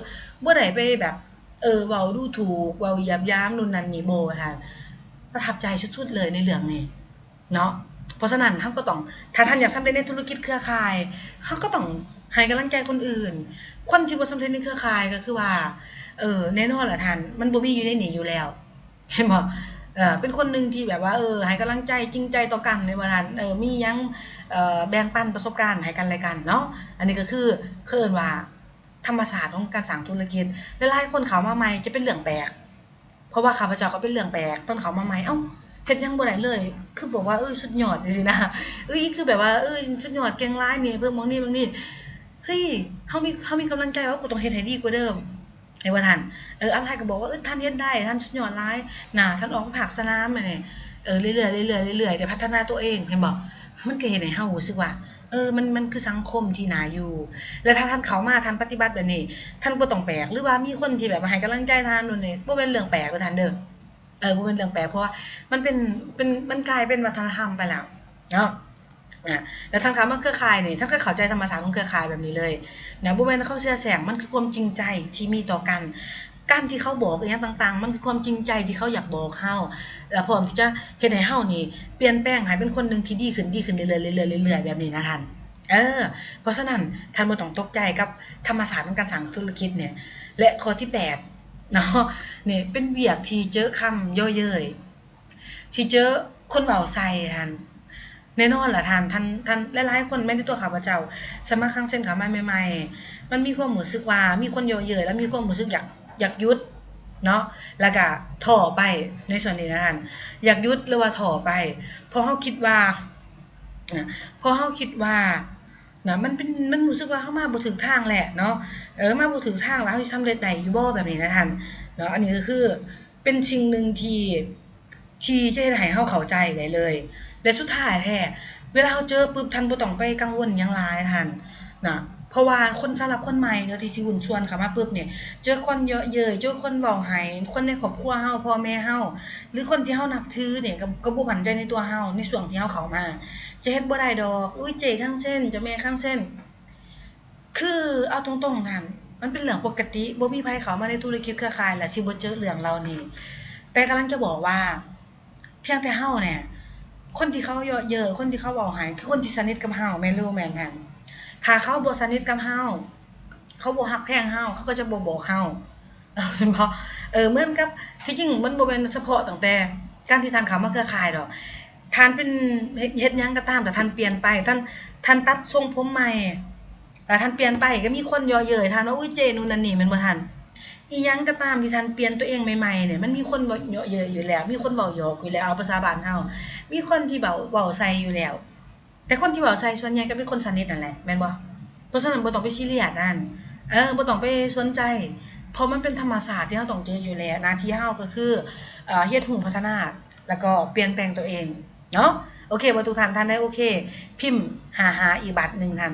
ບໍ່ໄດ້ໄປແບບ ເອີ ເວົ້າດູຖູກ ເວົ້າຢຽບຢາມ ໂນ່ນນັ້ນນີ້ ບໍ່ທ່ານ ປະທັບໃຈສຸດໆເລີຍໃນເລື່ອງນີ້ເນາະ. ເພາະສະນັ້ນ ເຮົາກໍຕ້ອງ ຖ້າທ່ານຢາກສຳເລັດໃນທຸລະກິດເຄືອຂ່າຍ ເຮົາກໍຕ້ອງໃຫ້ກຳລັງໃຈຄົນອື່ນ. ຄົນທີ່ບໍ່ສຳເລັດໃນເຄືອຂ່າຍກໍຄືວ່າ ເອີ ແນ່ນອນລະທ່ານ ມັນບໍ່ມີຢູ່ໃນນີ້ຢູ່ແລ້ວ. ເຫັນບໍ່? ເອີ ເປັນຄົນໜຶ່ງທີ່ແບບວ່າ ເອີ ໃຫ້ກຳລັງໃຈ ຈິງໃຈຕໍ່ກັນ ແມ່ນບໍ່ທ່ານ? ເອີ ມີຫຍັງ ເອີ ແບ່ງປັນປະສົບການໃຫ້ກັນແລະກັນເນາະ. ອັນນີ້ກໍຄື ເຂົາເອີ້ນວ່າທຳມະຊາດຂອງການສ້າງທຸລະກິດ. ຫຼາຍໆຄົນເຂົ້າມາໃໝ່ຈະເປັນເລື່ອງແປກ ເພາະວ່າຂ້າພະເຈົ້າກໍເປັນເລື່ອງແປກ ຕອນເຂົ້າມາໃໝ່ ເອົ້າ ເຮັດຫຍັງບໍ່ໄດ້ເລີຍ ຄືແບບວ່າ ເອີ ສຸດຍອດ ຈັ່ງຊີ້ນະ ເອີ ຄືແບບວ່າ ເອີ ສຸດຍອດ ເກັ່ງຫຼາຍ ນີ້ເພີ່ມໝ່ອງນີ້ໝ່ອງນີ້ ເຮີ້ຍ ເຮົາມີ ເຮົາມີກຳລັງໃຈວ່າ ກູຕ້ອງເຮັດໃຫ້ດີກວ່າເດີມ. ເຫັນບໍ່ທ່ານ? ເອີ ອັບໄລນ໌ກໍບອກວ່າ ເອີ ທ່ານເຮັດໄດ້ ທ່ານສຸດຍອດຫຼາຍນະ ທ່ານອອກໄປພາກສະໜາມແມ່ນ ເອີ ເລື້ອຍໆ ເລື້ອຍໆ ໄດ້ພັດທະນາຕົວເອງ ເຫັນບໍ່? ມັນກໍເຮັດໃຫ້ເຮົາຮູ້ສຶກວ່າ ເອີ ມັນ ມັນຄືສັງຄົມທີ່ໜ້າຢູ່ ແລະ ຖ້າທ່ານເຂົ້າມາ ທ່ານປະຕິບັດແບບນີ້ ທ່ານບໍ່ຕ້ອງແປກ ຫຼືວ່າມີຄົນທີ່ແບບວ່າໃຫ້ກຳລັງໃຈທ່ານໂນ່ນນີ້ ບໍ່ແມ່ນເລື່ອງແປກເດີທ່ານເດີ. ເອີ ບໍ່ແມ່ນເລື່ອງແປກ ເພາະວ່າມັນເປັນ ເປັນ ມັນກາຍເປັນວັດທະນະທຳໄປແລ້ວເນາະ. ອາ ແລ້ວທ່ານເຂົ້າມາເຄືອຂ່າຍນີ້ ທ່ານກໍເຂົ້າໃຈທຳມະຊາດຂອງເຄືອຂ່າຍແບບນີ້ເລີຍນະ ບໍ່ແມ່ນຄວາມເຊື່ອແສງ ມັນຄືຄວາມຈິງໃຈທີ່ມີຕໍ່ກັນ. ການທີ່ເຂົາບອກອີ່ຫຍັງຕ່າງໆ ມັນຄືຄວາມຈິງໃຈທີ່ເຂົາຢາກບອກເຮົາ ແລະ ພ້ອມທີ່ຈະເຮັດໃຫ້ເຮົານີ້ປ່ຽນແປງໃຫ້ເປັນຄົນໜຶ່ງທີ່ດີຂຶ້ນ ດີຂຶ້ນເລື້ອຍໆ ເລື້ອຍໆ ເລື້ອຍໆ ແບບນີ້ນະທ່ານ. ເອີ ເພາະສະນັ້ນ ທ່ານບໍ່ຕ້ອງຕົກໃຈກັບທຳມະຊາດຂອງການສ້າງທຸລະກິດນີ້. ແລະ ຂໍ້ທີແປດເນາະ ນີ້ເປັນວຽກທີ່ເຈີຄຳເຍາະເຍີ້ຍ ທີ່ເຈີຄົນເວົ້າໃສ່ຫັ້ນ ແນ່ນອນລະທ່ານ ທ່ານ ທ່ານ ຫຼາຍໆຄົນ ແມ່ນແຕ່ຕົວຂ້າພະເຈົ້າ ສະໝັກຄັງເຊັນເຂົ້າມາໃໝ່ໆ ມັນມີຄວາມຮູ້ສຶກວ່າມີຄົນເຍາະເຍີ້ຍ ແລະ ມີຄວາມຮູ້ສຶກຢາກ ຢາກຢຸດເນາະ ແລ້ວກະທໍ້ໄປໃນສ່ວນນີ້ນະທ່ານ ຢາກຢຸດ ຫຼືວ່າທໍ້ໄປ ເພາະເຮົາຄິດວ່າ ເພາະເຮົາຄິດວ່າ ນະ ມັນເປັນ ມັນຮູ້ສຶກວ່າເຮົາມາບໍ່ຖືກທາງແຫຼະເນາະ ເອີ ມາບໍ່ຖືກທາງແລ້ວ ເຮົາຊິສຳເລັດໄດ້ຢູ່ບໍ່ ແບບນີ້ນະທ່ານເນາະ. ອັນນີ້ກໍຄືເປັນສິ່ງໜຶ່ງທີ່ ທີ່ຈະເຮັດໃຫ້ເຮົາເຂົ້າໃຈໄດ້ເລີຍ ແລະ ສຸດທ້າຍແທ້ ເວລາເຮົາເຈີປຶບ ທ່ານບໍ່ຕ້ອງໄປກັງວົນຫຍັງຫຼາຍທ່ານນະ ເພາະວ່າຄົນ ສຳລັບຄົນໃໝ່ເນາະ ທີ່ຊິຫຸ້ນຊວນເຂົ້າມາປຶບນີ້ ເຈີຄົນເຍາະເຍີ້ຍ ເຈີຄົນເວົ້າໃຫ້ ຄົນໃນຄອບຄົວເຮົາ ພໍ່ແມ່ເຮົາ ຫຼື ຄົນທີ່ເຮົານັບຖືນີ້ ກໍ ກໍບໍ່ໝັ້ນໃຈໃນຕົວເຮົາ ໃນຊ່ວງທີ່ເຮົາເຂົ້າມາ ຈະເຮັດບໍ່ໄດ້ດອກ ອຸ້ຍ ເຈ້ຄັງເຊັນ ເຈົ້າແມ່ຄັງເຊັນ. ຄືເອົາຕົງໆນັ້ນ ມັນເປັນເລື່ອງປົກກະຕິ ບໍ່ມີໃຜເຂົ້າມາໃນທຸລະກິດເຄືອຂ່າຍ ແລ້ວຊິບໍ່ເຈີເລື່ອງເຫຼົ່ານີ້. ແຕ່ກຳລັງຈະບອກວ່າ ພຽງແຕ່ເຮົາແຫຼະ ຄົນທີ່ເຂົາເຍາະເຍີ້ຍ ຄົນທີ່ເຂົາເວົ້າໃຫ້ ຄືຄົນທີ່ສະໜິດກັບເຮົາ ແມ່ນຫຼືບໍ່ແມ່ນຫັ້ນ? ຖ້າເຂົາບໍ່ສະໜິດກັບເຮົາ ເຂົາບໍ່ຮັກແພງເຮົາ ເຂົາກໍຈະບໍ່ບອກເຮົາ ເຫັນບໍ່? ເອີ ເໝືອນກັບ ທີ່ຈິງມັນບໍ່ແມ່ນສະເພາະຕັ້ງແຕ່ການທີ່ທ່ານເຂົ້າມາເຄືອຂ່າຍດອກ ທ່ານເປັນ ເຮັດ ເຮັດຫຍັງກໍຕາມ ແຕ່ທ່ານປ່ຽນໄປ ທ່ານ ທ່ານຕັດຊົງຜົມໃໝ່ ແລ້ວທ່ານປ່ຽນໄປ ກໍມີຄົນເຍາະເຍີ້ຍທ່ານວ່າ ອຸ້ຍ ເຈ້ ນູ່ນນັ້ນນີ້ ແມ່ນບໍ່ທ່ານ? ອີ່ຫຍັງກໍຕາມທີ່ທ່ານປ່ຽນຕົວເອງໃໝ່ໆນີ້ ມັນມີຄົນເຍາະເຍີ້ຍຢູ່ແລ້ວ ມີຄົນເວົ້າຫຍອກຢູ່ແລ້ວ ເອົາພາສາບ້ານເຮົາ ມີຄົນທີ່ເວົ້າ ເວົ້າໃສ່ຢູ່ແລ້ວ ແຕ່ຄົນທີ່ເວົ້າໃສ່ສ່ວນໃຫຍ່ກໍເປັນຄົນສະໜິດນັ້ນແຫຼະ ແມ່ນບໍ່? ເພາະສະນັ້ນບໍ່ຕ້ອງໄປຊີຣຽສນັ້ນ ເອີ ບໍ່ຕ້ອງໄປສົນໃຈ ເພາະມັນເປັນທຳມະຊາດທີ່ເຮົາຕ້ອງເຈີຢູ່ແລ້ວ ໜ້າທີ່ເຮົາກໍຄື ເອີ ຮຽນຮູ້ພັດທະນາ ແລ້ວກໍປ່ຽນແປງຕົວເອງເນາະ. ໂອເຄບໍ່ທຸກທ່ານ? ທ່ານໃດໂອເຄ ພິມຫ້າຫ້າອີກບາດໜຶ່ງທ່ານ.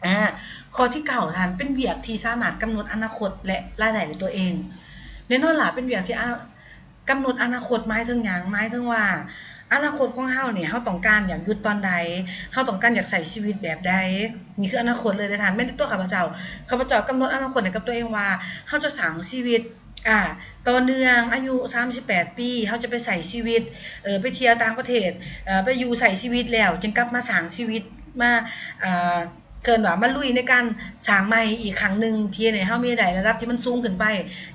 ອາ ຂໍ້ທີເກົ້າທ່ານ ເປັນວຽກທີ່ສາມາດກຳນົດອະນາຄົດ ແລະ ລາຍໄດ້ດ້ວຍຕົວເອງ. ແນ່ນອນລະ ເປັນວຽກທີ່ ອາ ກຳນົດອະນາຄົດ ໝາຍເຖິງຫຍັງ? ໝາຍເຖິງວ່າ ອະນາຄົດຂອງເຮົານີ້ ເຮົາຕ້ອງການຢາກຢຸດຕອນໃດ? ເຮົາຕ້ອງການຢາກໃຊ້ຊີວິດແບບໃດ? ນີ້ຄືອະນາຄົດເລີຍເດ້ທ່ານ. ແມ່ນແຕ່ຕົວຂ້າພະເຈົ້າ, ຂ້າພະເຈົ້າກຳນົດອະນາຄົດໃຫ້ກັບຕົວເອງວ່າ ເຮົາຈະສ້າງຊີວິດ ອາ ຕໍ່ເນື່ອງອາຍຸສາມສິບແປດປີ ເຮົາຈະໄປໃຊ້ຊີວິດ ເອີ ໄປທ່ຽວຕ່າງປະເທດ ເອີ ໄປຢູ່ໃຊ້ຊີວິດແລ້ວ ຈຶ່ງກັບມາສ້າງຊີວິດ ມາ ເອີ ເອີ້ນວ່າມາລຸຍໃນການສ້າງໃໝ່ອີກຄັ້ງໜຶ່ງ ທີ່ເຮັດໃຫ້ເຮົາມີລາຍໄດ້ລະດັບທີ່ມັນສູງຂຶ້ນໄປ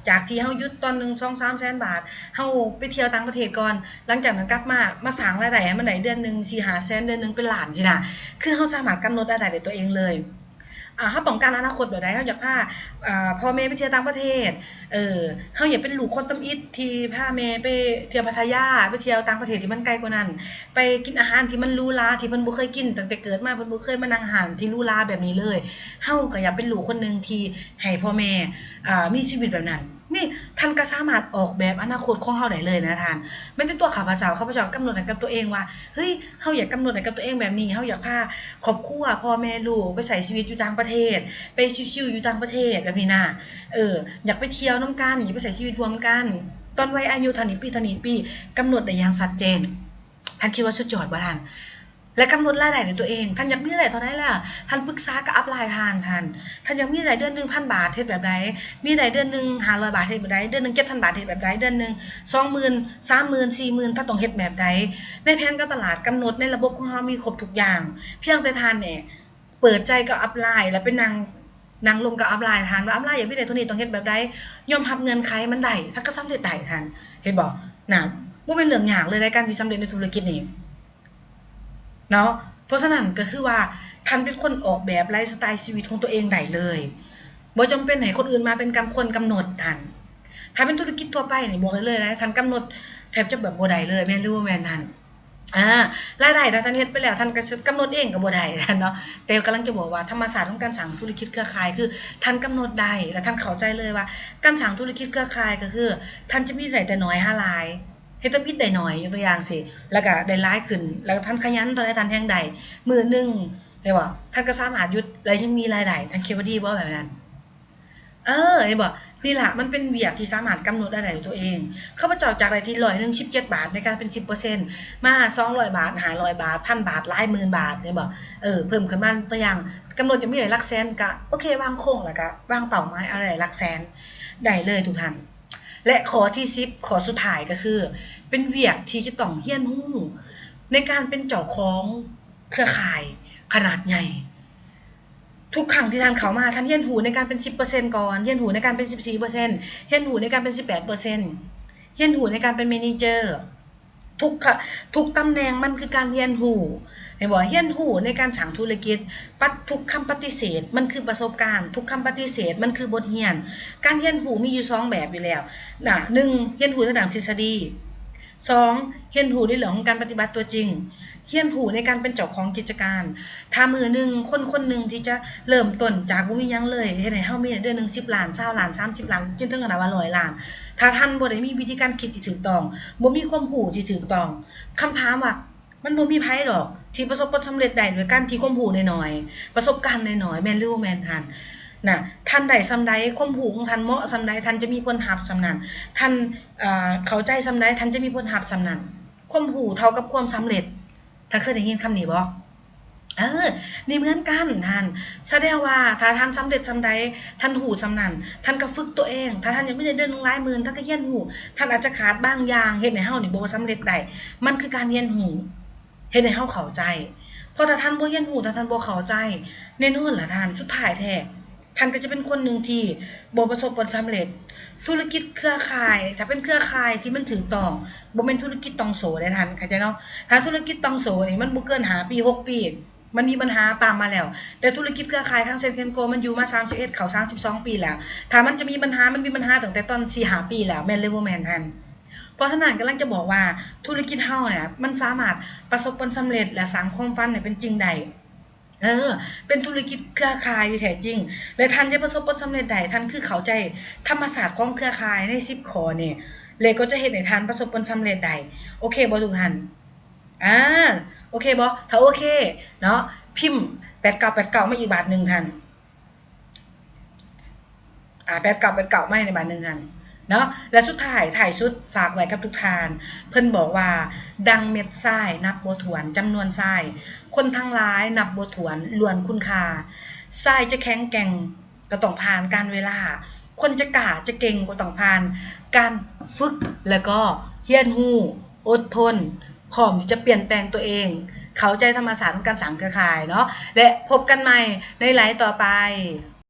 ຈາກທີ່ເຮົາຢຸດຕອນໜຶ່ງສອງສາມແສນບາດ ເຮົາໄປທ່ຽວຕ່າງປະເທດກ່ອນ ຫຼັງຈາກນັ້ນກັບມາ ມາສ້າງລາຍໄດ້ໃຫ້ມັນໄດ້ເດືອນໜຶ່ງສີ່ຫ້າແສນ ເດືອນໜຶ່ງເປັນລ້ານຊີ້ນະ ຄືເຮົາສາມາດກຳນົດລາຍໄດ້ດ້ວຍຕົວເອງເລີຍ. ອາ ເຮົາຕ້ອງການອະນາຄົດແບບໃດ? ເຮົາຢາກພາ ອາ ພໍ່ແມ່ໄປທ່ຽວຕ່າງປະເທດ ເອີ ເຮົາຢາກເປັນລູກຄົນທຳອິດທີ່ພາແມ່ໄປທ່ຽວພັດທະຍາ ໄປທ່ຽວຕ່າງປະເທດທີ່ມັນໄກກວ່ານັ້ນ ໄປກິນອາຫານທີ່ມັນຫຼູຫຼາ ທີ່ເພິ່ນບໍ່ເຄີຍກິນ ຕັ້ງແຕ່ເກີດມາເພິ່ນບໍ່ເຄີຍມານັ່ງຮ້ານທີ່ຫຼູຫຼາແບບນີ້ເລີຍ. ເຮົາກໍຢາກເປັນລູກຄົນໜຶ່ງທີ່ໃຫ້ພໍ່ແມ່ ອາ ມີຊີວິດແບບນັ້ນ. ນີ້ທ່ານກໍສາມາດອອກແບບອະນາຄົດຂອງເຮົາໄດ້ເລີຍນະທ່ານ. ແມ່ນແຕ່ຕົວຂ້າພະເຈົ້າ, ຂ້າພະເຈົ້າກຳນົດໃຫ້ກັບຕົວເອງວ່າ ເຮີ້ຍ ເຮົາຢາກກຳນົດໃຫ້ກັບຕົວເອງແບບນີ້, ເຮົາຢາກພາຄອບຄົວ, ພໍ່ແມ່ລູກໄປໃຊ້ຊີວິດຢູ່ຕ່າງປະເທດ, ໄປຊິວໆຢູ່ຕ່າງປະເທດແບບນີ້ນະ. ເອີ ຢາກໄປທ່ຽວນຳກັນ, ຢາກໄປໃຊ້ຊີວິດຮ່ວມກັນ. ຕອນໄວອາຍຸເທົ່ານີ້ປີ, ເທົ່ານີ້ປີ, ກຳນົດໄດ້ຢ່າງຊັດເຈນ. ທ່ານຄິດວ່າສຸດຍອດບໍ່ທ່ານ? ແລະ ກຳນົດລາຍໄດ້ດ້ວຍຕົວເອງ. ທ່ານຢາກມີລາຍໄດ້ເທົ່າໃດລະ? ທ່ານປຶກສາກັບອັບລາຍທ່ານ, ທ່ານ, ທ່ານຢາກມີລາຍໄດ້ເດືອນໜຶ່ງພັນບາດ ເຮັດແບບໃດ? ມີໄດ້ເດືອນໜຶ່ງຫ້າຮ້ອຍບາດ ເຮັດແບບໃດ? ເດືອນໜຶ່ງເຈັດພັນບາດ ເຮັດແບບໃດ? ເດືອນໜຶ່ງສອງໝື່ນ ສາມໝື່ນ ສີ່ໝື່ນ ທ່ານຕ້ອງເຮັດແບບໃດ? ໃນແຜນການຕະຫຼາດກຳນົດ ໃນລະບົບຂອງເຮົາມີຄົບທຸກຢ່າງ. ພຽງແຕ່ທ່ານນີ້ເປີດໃຈກັບອັບລາຍ ແລ້ວໄປນັ່ງ ນັ່ງລົມກັບອັບລາຍທ່ານວ່າ ອັບລາຍຢາກມີໄດ້ເທົ່ານີ້ຕ້ອງເຮັດແບບໃດ? ຍອມຮັບເງື່ອນໄຂມັນໄດ້ ທ່ານກໍສຳເລັດໄດ້ທ່ານ. ເຫັນບໍ່? ນະ ບໍ່ແມ່ນເລື່ອງຍາກເລີຍໃນການທີ່ສຳເລັດໃນທຸລະກິດນີ້. ເນາະ ເພາະສະນັ້ນກໍຄືວ່າທ່ານເປັນຄົນອອກແບບໄລຟ໌ສະໄຕຊີວິດຂອງຕົວເອງໄດ້ເລີຍ ບໍ່ຈຳເປັນໃຫ້ຄົນອື່ນມາເປັນກຳ ຄົນກຳນົດທ່ານ. ຖ້າເປັນທຸລະກິດທົ່ວໄປນີ້ບອກໄດ້ເລີຍນະ ທ່ານກຳນົດແທບຈະແບບບໍ່ໄດ້ເລີຍ ແມ່ນຫຼືບໍ່ແມ່ນທ່ານ? ອາ ລາຍໄດ້ທີ່ທ່ານເຮັດໄປແລ້ວ ທ່ານກໍຊິກຳນົດເອງກໍບໍ່ໄດ້ເນາະ. ແຕ່ກຳລັງຈະບອກວ່າທຳມະຊາດຂອງການສ້າງທຸລະກິດເຄືອຂ່າຍ ຄືທ່ານກຳນົດໄດ້ ແລະ ທ່ານເຂົ້າໃຈເລີຍວ່າການສ້າງທຸລະກິດເຄືອຂ່າຍກໍຄືທ່ານຈະມີລາຍໄດ້ໜ້ອຍຫາຫຼາຍ ເຮັດທຳອິດໄດ້ໜ້ອຍ ຍົກຕົວຢ່າງຊີ້ ແລ້ວກໍໄດ້ຫຼາຍຂຶ້ນ ແລ້ວກໍທ່ານຂະຫຍັນເທົ່າໃດທ່ານແຮ່ງໄດ້ ມື້ໜຶ່ງ ເຫັນບໍ່ ທ່ານກໍສາມາດຢຸດ ແລ້ວຍັງມີລາຍໄດ້. ທ່ານຄິດວ່າດີບໍ່ແບບນັ້ນ? ເອີ ເຫັນບໍ່ ນີ້ລະ ມັນເປັນວຽກທີ່ສາມາດກຳນົດລາຍໄດ້ດ້ວຍຕົວເອງ. ຂ້າພະເຈົ້າຈາກໄດ້ທີ່ຮ້ອຍໜຶ່ງສິບເຈັດບາດ ໃນການເປັນສິບເປີເຊັນ ມາສອງຮ້ອຍບາດ ຫ້າຮ້ອຍບາດ ພັນບາດ ຫຼາຍໝື່ນບາດ ເຫັນບໍ່ ເອີ ເພີ່ມຂຶ້ນມາ. ຕົວຢ່າງ ກຳນົດຢາກມີໄດ້ຫຼັກແສນ ກະໂອເຄ ວາງໂຄງ ແລ້ວກະວາງເປົ້າໝາຍເອົາໄດ້ຫຼັກແສນ ໄດ້ເລີຍທຸກທ່ານ. ແລະ ຂໍ້ທີສິບ ຂໍ້ສຸດທ້າຍກໍຄື ເປັນວຽກທີ່ຈະຕ້ອງຮຽນຮູ້ໃນການເປັນເຈົ້າຂອງເຄືອຂ່າຍຂະໜາດໃຫຍ່. ທຸກຄັ້ງທີ່ທ່ານເຂົ້າມາ ທ່ານຮຽນຮູ້ໃນການເປັນສິບເປີເຊັນກ່ອນ, ຮຽນຮູ້ໃນການເປັນສິບສີ່ເປີເຊັນ, ຮຽນຮູ້ໃນການເປັນສິບແປດເປີເຊັນ, ຮຽນຮູ້ໃນການເປັນແມເນເຈີ. ທຸກ ທຸກຕຳແໜ່ງມັນຄືການຮຽນຮູ້ ເຫັນບໍ່? ຮຽນຮູ້ໃນການສ້າງທຸລະກິດ, ປະ ທຸກຄຳປະຕິເສດມັນຄືປະສົບການ, ທຸກຄຳປະຕິເສດມັນຄືບົດຮຽນ. ການຮຽນຮູ້ມີຢູ່ສອງແບບຢູ່ແລ້ວນະ, ໜຶ່ງ ຮຽນຮູ້ໃນດ້ານທິດສະດີ, ສອງ ຮຽນຮູ້ໃນເລື່ອງຂອງການປະຕິບັດຕົວຈິງ, ຮຽນຮູ້ໃນການເປັນເຈົ້າຂອງກິດຈະການ. ຖ້າມື້ໜຶ່ງ ຄົນຄົນໜຶ່ງທີ່ຈະເລີ່ມຕົ້ນຈາກບໍ່ມີຫຍັງເລີຍ ເຮັດໃຫ້ເຮົາມີເດືອນໜຶ່ງສິບລ້ານ ຊາວລ້ານ ສາມສິບລ້ານ ຈົນເຖິງຂະໜາດວ່າຮ້ອຍລ້ານ, ຖ້າທ່ານບໍ່ໄດ້ມີວິທີການຄິດທີ່ຖືກຕ້ອງ, ບໍ່ມີຄວາມຮູ້ທີ່ຖືກຕ້ອງ, ຄຳຖາມວ່າ ມັນບໍ່ມີໃຜດອກທີ່ປະສົບຜົນສຳເລັດໄດ້ໂດຍການທີ່ຄວາມຮູ້ນ້ອຍໆ ປະສົບການນ້ອຍໆ ແມ່ນຫຼືບໍ່ແມ່ນທ່ານ? ນະ ທ່ານໄດ້ສ່ຳໃດ ຄວາມຮູ້ຂອງທ່ານເໝາະສ່ຳໃດ ທ່ານຈະມີຜົນຮັບສ່ຳນັ້ນ ທ່ານ ເອີ ເຂົ້າໃຈສ່ຳໃດ ທ່ານຈະມີຜົນຮັບສ່ຳນັ້ນ. ຄວາມຮູ້ເທົ່າກັບຄວາມສຳເລັດ ທ່ານເຄີຍໄດ້ຍິນຄຳນີ້ບໍ່? ເອີ ນີ້ເໝືອນກັນທ່ານ ສະແດງວ່າຖ້າທ່ານສຳເລັດສ່ຳໃດ ທ່ານຮູ້ສ່ຳນັ້ນ ທ່ານກໍຝຶກຕົວເອງ ຖ້າທ່ານຢາກມີເງິນເດືອນໜຶ່ງຫຼາຍໝື່ນ ທ່ານກໍຮຽນຮູ້ ທ່ານອາດຈະຂາດບາງຢ່າງເຮັດໃຫ້ເຮົານີ້ບໍ່ສຳເລັດໄດ້ ມັນຄືການຮຽນຮູ້ ເຮັດໃຫ້ເຮົາເຂົ້າໃຈ ເພາະຖ້າທ່ານບໍ່ຮຽນຮູ້ ຖ້າທ່ານບໍ່ເຂົ້າໃຈ ແນ່ນອນລະທ່ານ ສຸດທ້າຍແທ້ ທ່ານກໍຈະເປັນຄົນໜຶ່ງທີ່ບໍ່ປະສົບຜົນສຳເລັດ. ທຸລະກິດເຄືອຂ່າຍ ຖ້າເປັນເຄືອຂ່າຍທີ່ມັນຖືກຕ້ອງ ບໍ່ແມ່ນທຸລະກິດຕ່ອງໂສ້ເດ້ທ່ານ ເຂົ້າໃຈເນາະ? ຖ້າທຸລະກິດຕ່ອງໂສ້ນີ້ ມັນບໍ່ເກີນຫ້າປີ ຫົກປີ ມັນມີບັນຫາຕາມມາແລ້ວ ແຕ່ທຸລະກິດເຄືອຂ່າຍ Kangsen Kenko ມັນຢູ່ມາສາມສິບເອັດ ເຂົ້າສາມສິບສອງປີແລ້ວ ຖ້າມັນຈະມີບັນຫາ ມັນມີບັນຫາຕັ້ງແຕ່ຕອນສີ່ຫ້າປີແລ້ວ ແມ່ນຫຼືບໍ່ແມ່ນທ່ານ? ເພາະສະນັ້ນ ກຳລັງຈະບອກວ່າທຸລະກິດເຮົາເນຍ ມັນສາມາດປະສົບຜົນສຳເລັດ ແລະ ສ້າງຄວາມຝັນໃຫ້ເປັນຈິງໄດ້. ເອີ ເປັນທຸລະກິດເຄືອຂ່າຍທີ່ແທ້ຈິງ ແລະ ທ່ານຈະປະສົບຜົນສຳເລັດໄດ້ ທ່ານຄືເຂົ້າໃຈທຳມະຊາດຂອງເຄືອຂ່າຍໃນສິບຂໍ້ນີ້ ແລະ ກໍຈະເຮັດໃຫ້ທ່ານປະສົບຜົນສຳເລັດໄດ້. ໂອເຄບໍ່ທຸກທ່ານ? ອາ ໂອເຄບໍ່? ຖ້າໂອເຄເນາະ ພິມແປດເກົ້າແປດເກົ້າມາອີກບາດໜຶ່ງທ່ານ. ອາ ແປດເກົ້າແປດເກົ້າ ມາໃຫ້ແດ່ບາດໜຶ່ງຫັ້ນເນາະ ແລະ ສຸດທ້າຍ ທ້າຍສຸດ ຝາກໄວ້ກັບທຸກທ່ານ ເພິ່ນບອກວ່າ ດັ່ງເມັດຊາຍນັບບໍ່ຖ້ວນຈຳນວນຊາຍ ຄົນທັງຫຼາຍນັບບໍ່ຖ້ວນລ້ວນຄຸນຄ່າ ຊາຍຈະແຂງແກ່ງກໍຕ້ອງຜ່ານການເວລາ ຄົນຈະກ້າຈະເກັ່ງກໍຕ້ອງຜ່ານການຝຶກ ແລະ ກໍຮຽນຮູ້ ອົດທົນ ພ້ອມທີ່ຈະປ່ຽນແປງຕົວເອງ ເຂົ້າໃຈທຳມະຊາດຂອງການສ້າງເຄືອຂ່າຍເນາະ ແລະ ພົບກັນໃໝ່ໃນໄລຕໍ່ໄປ.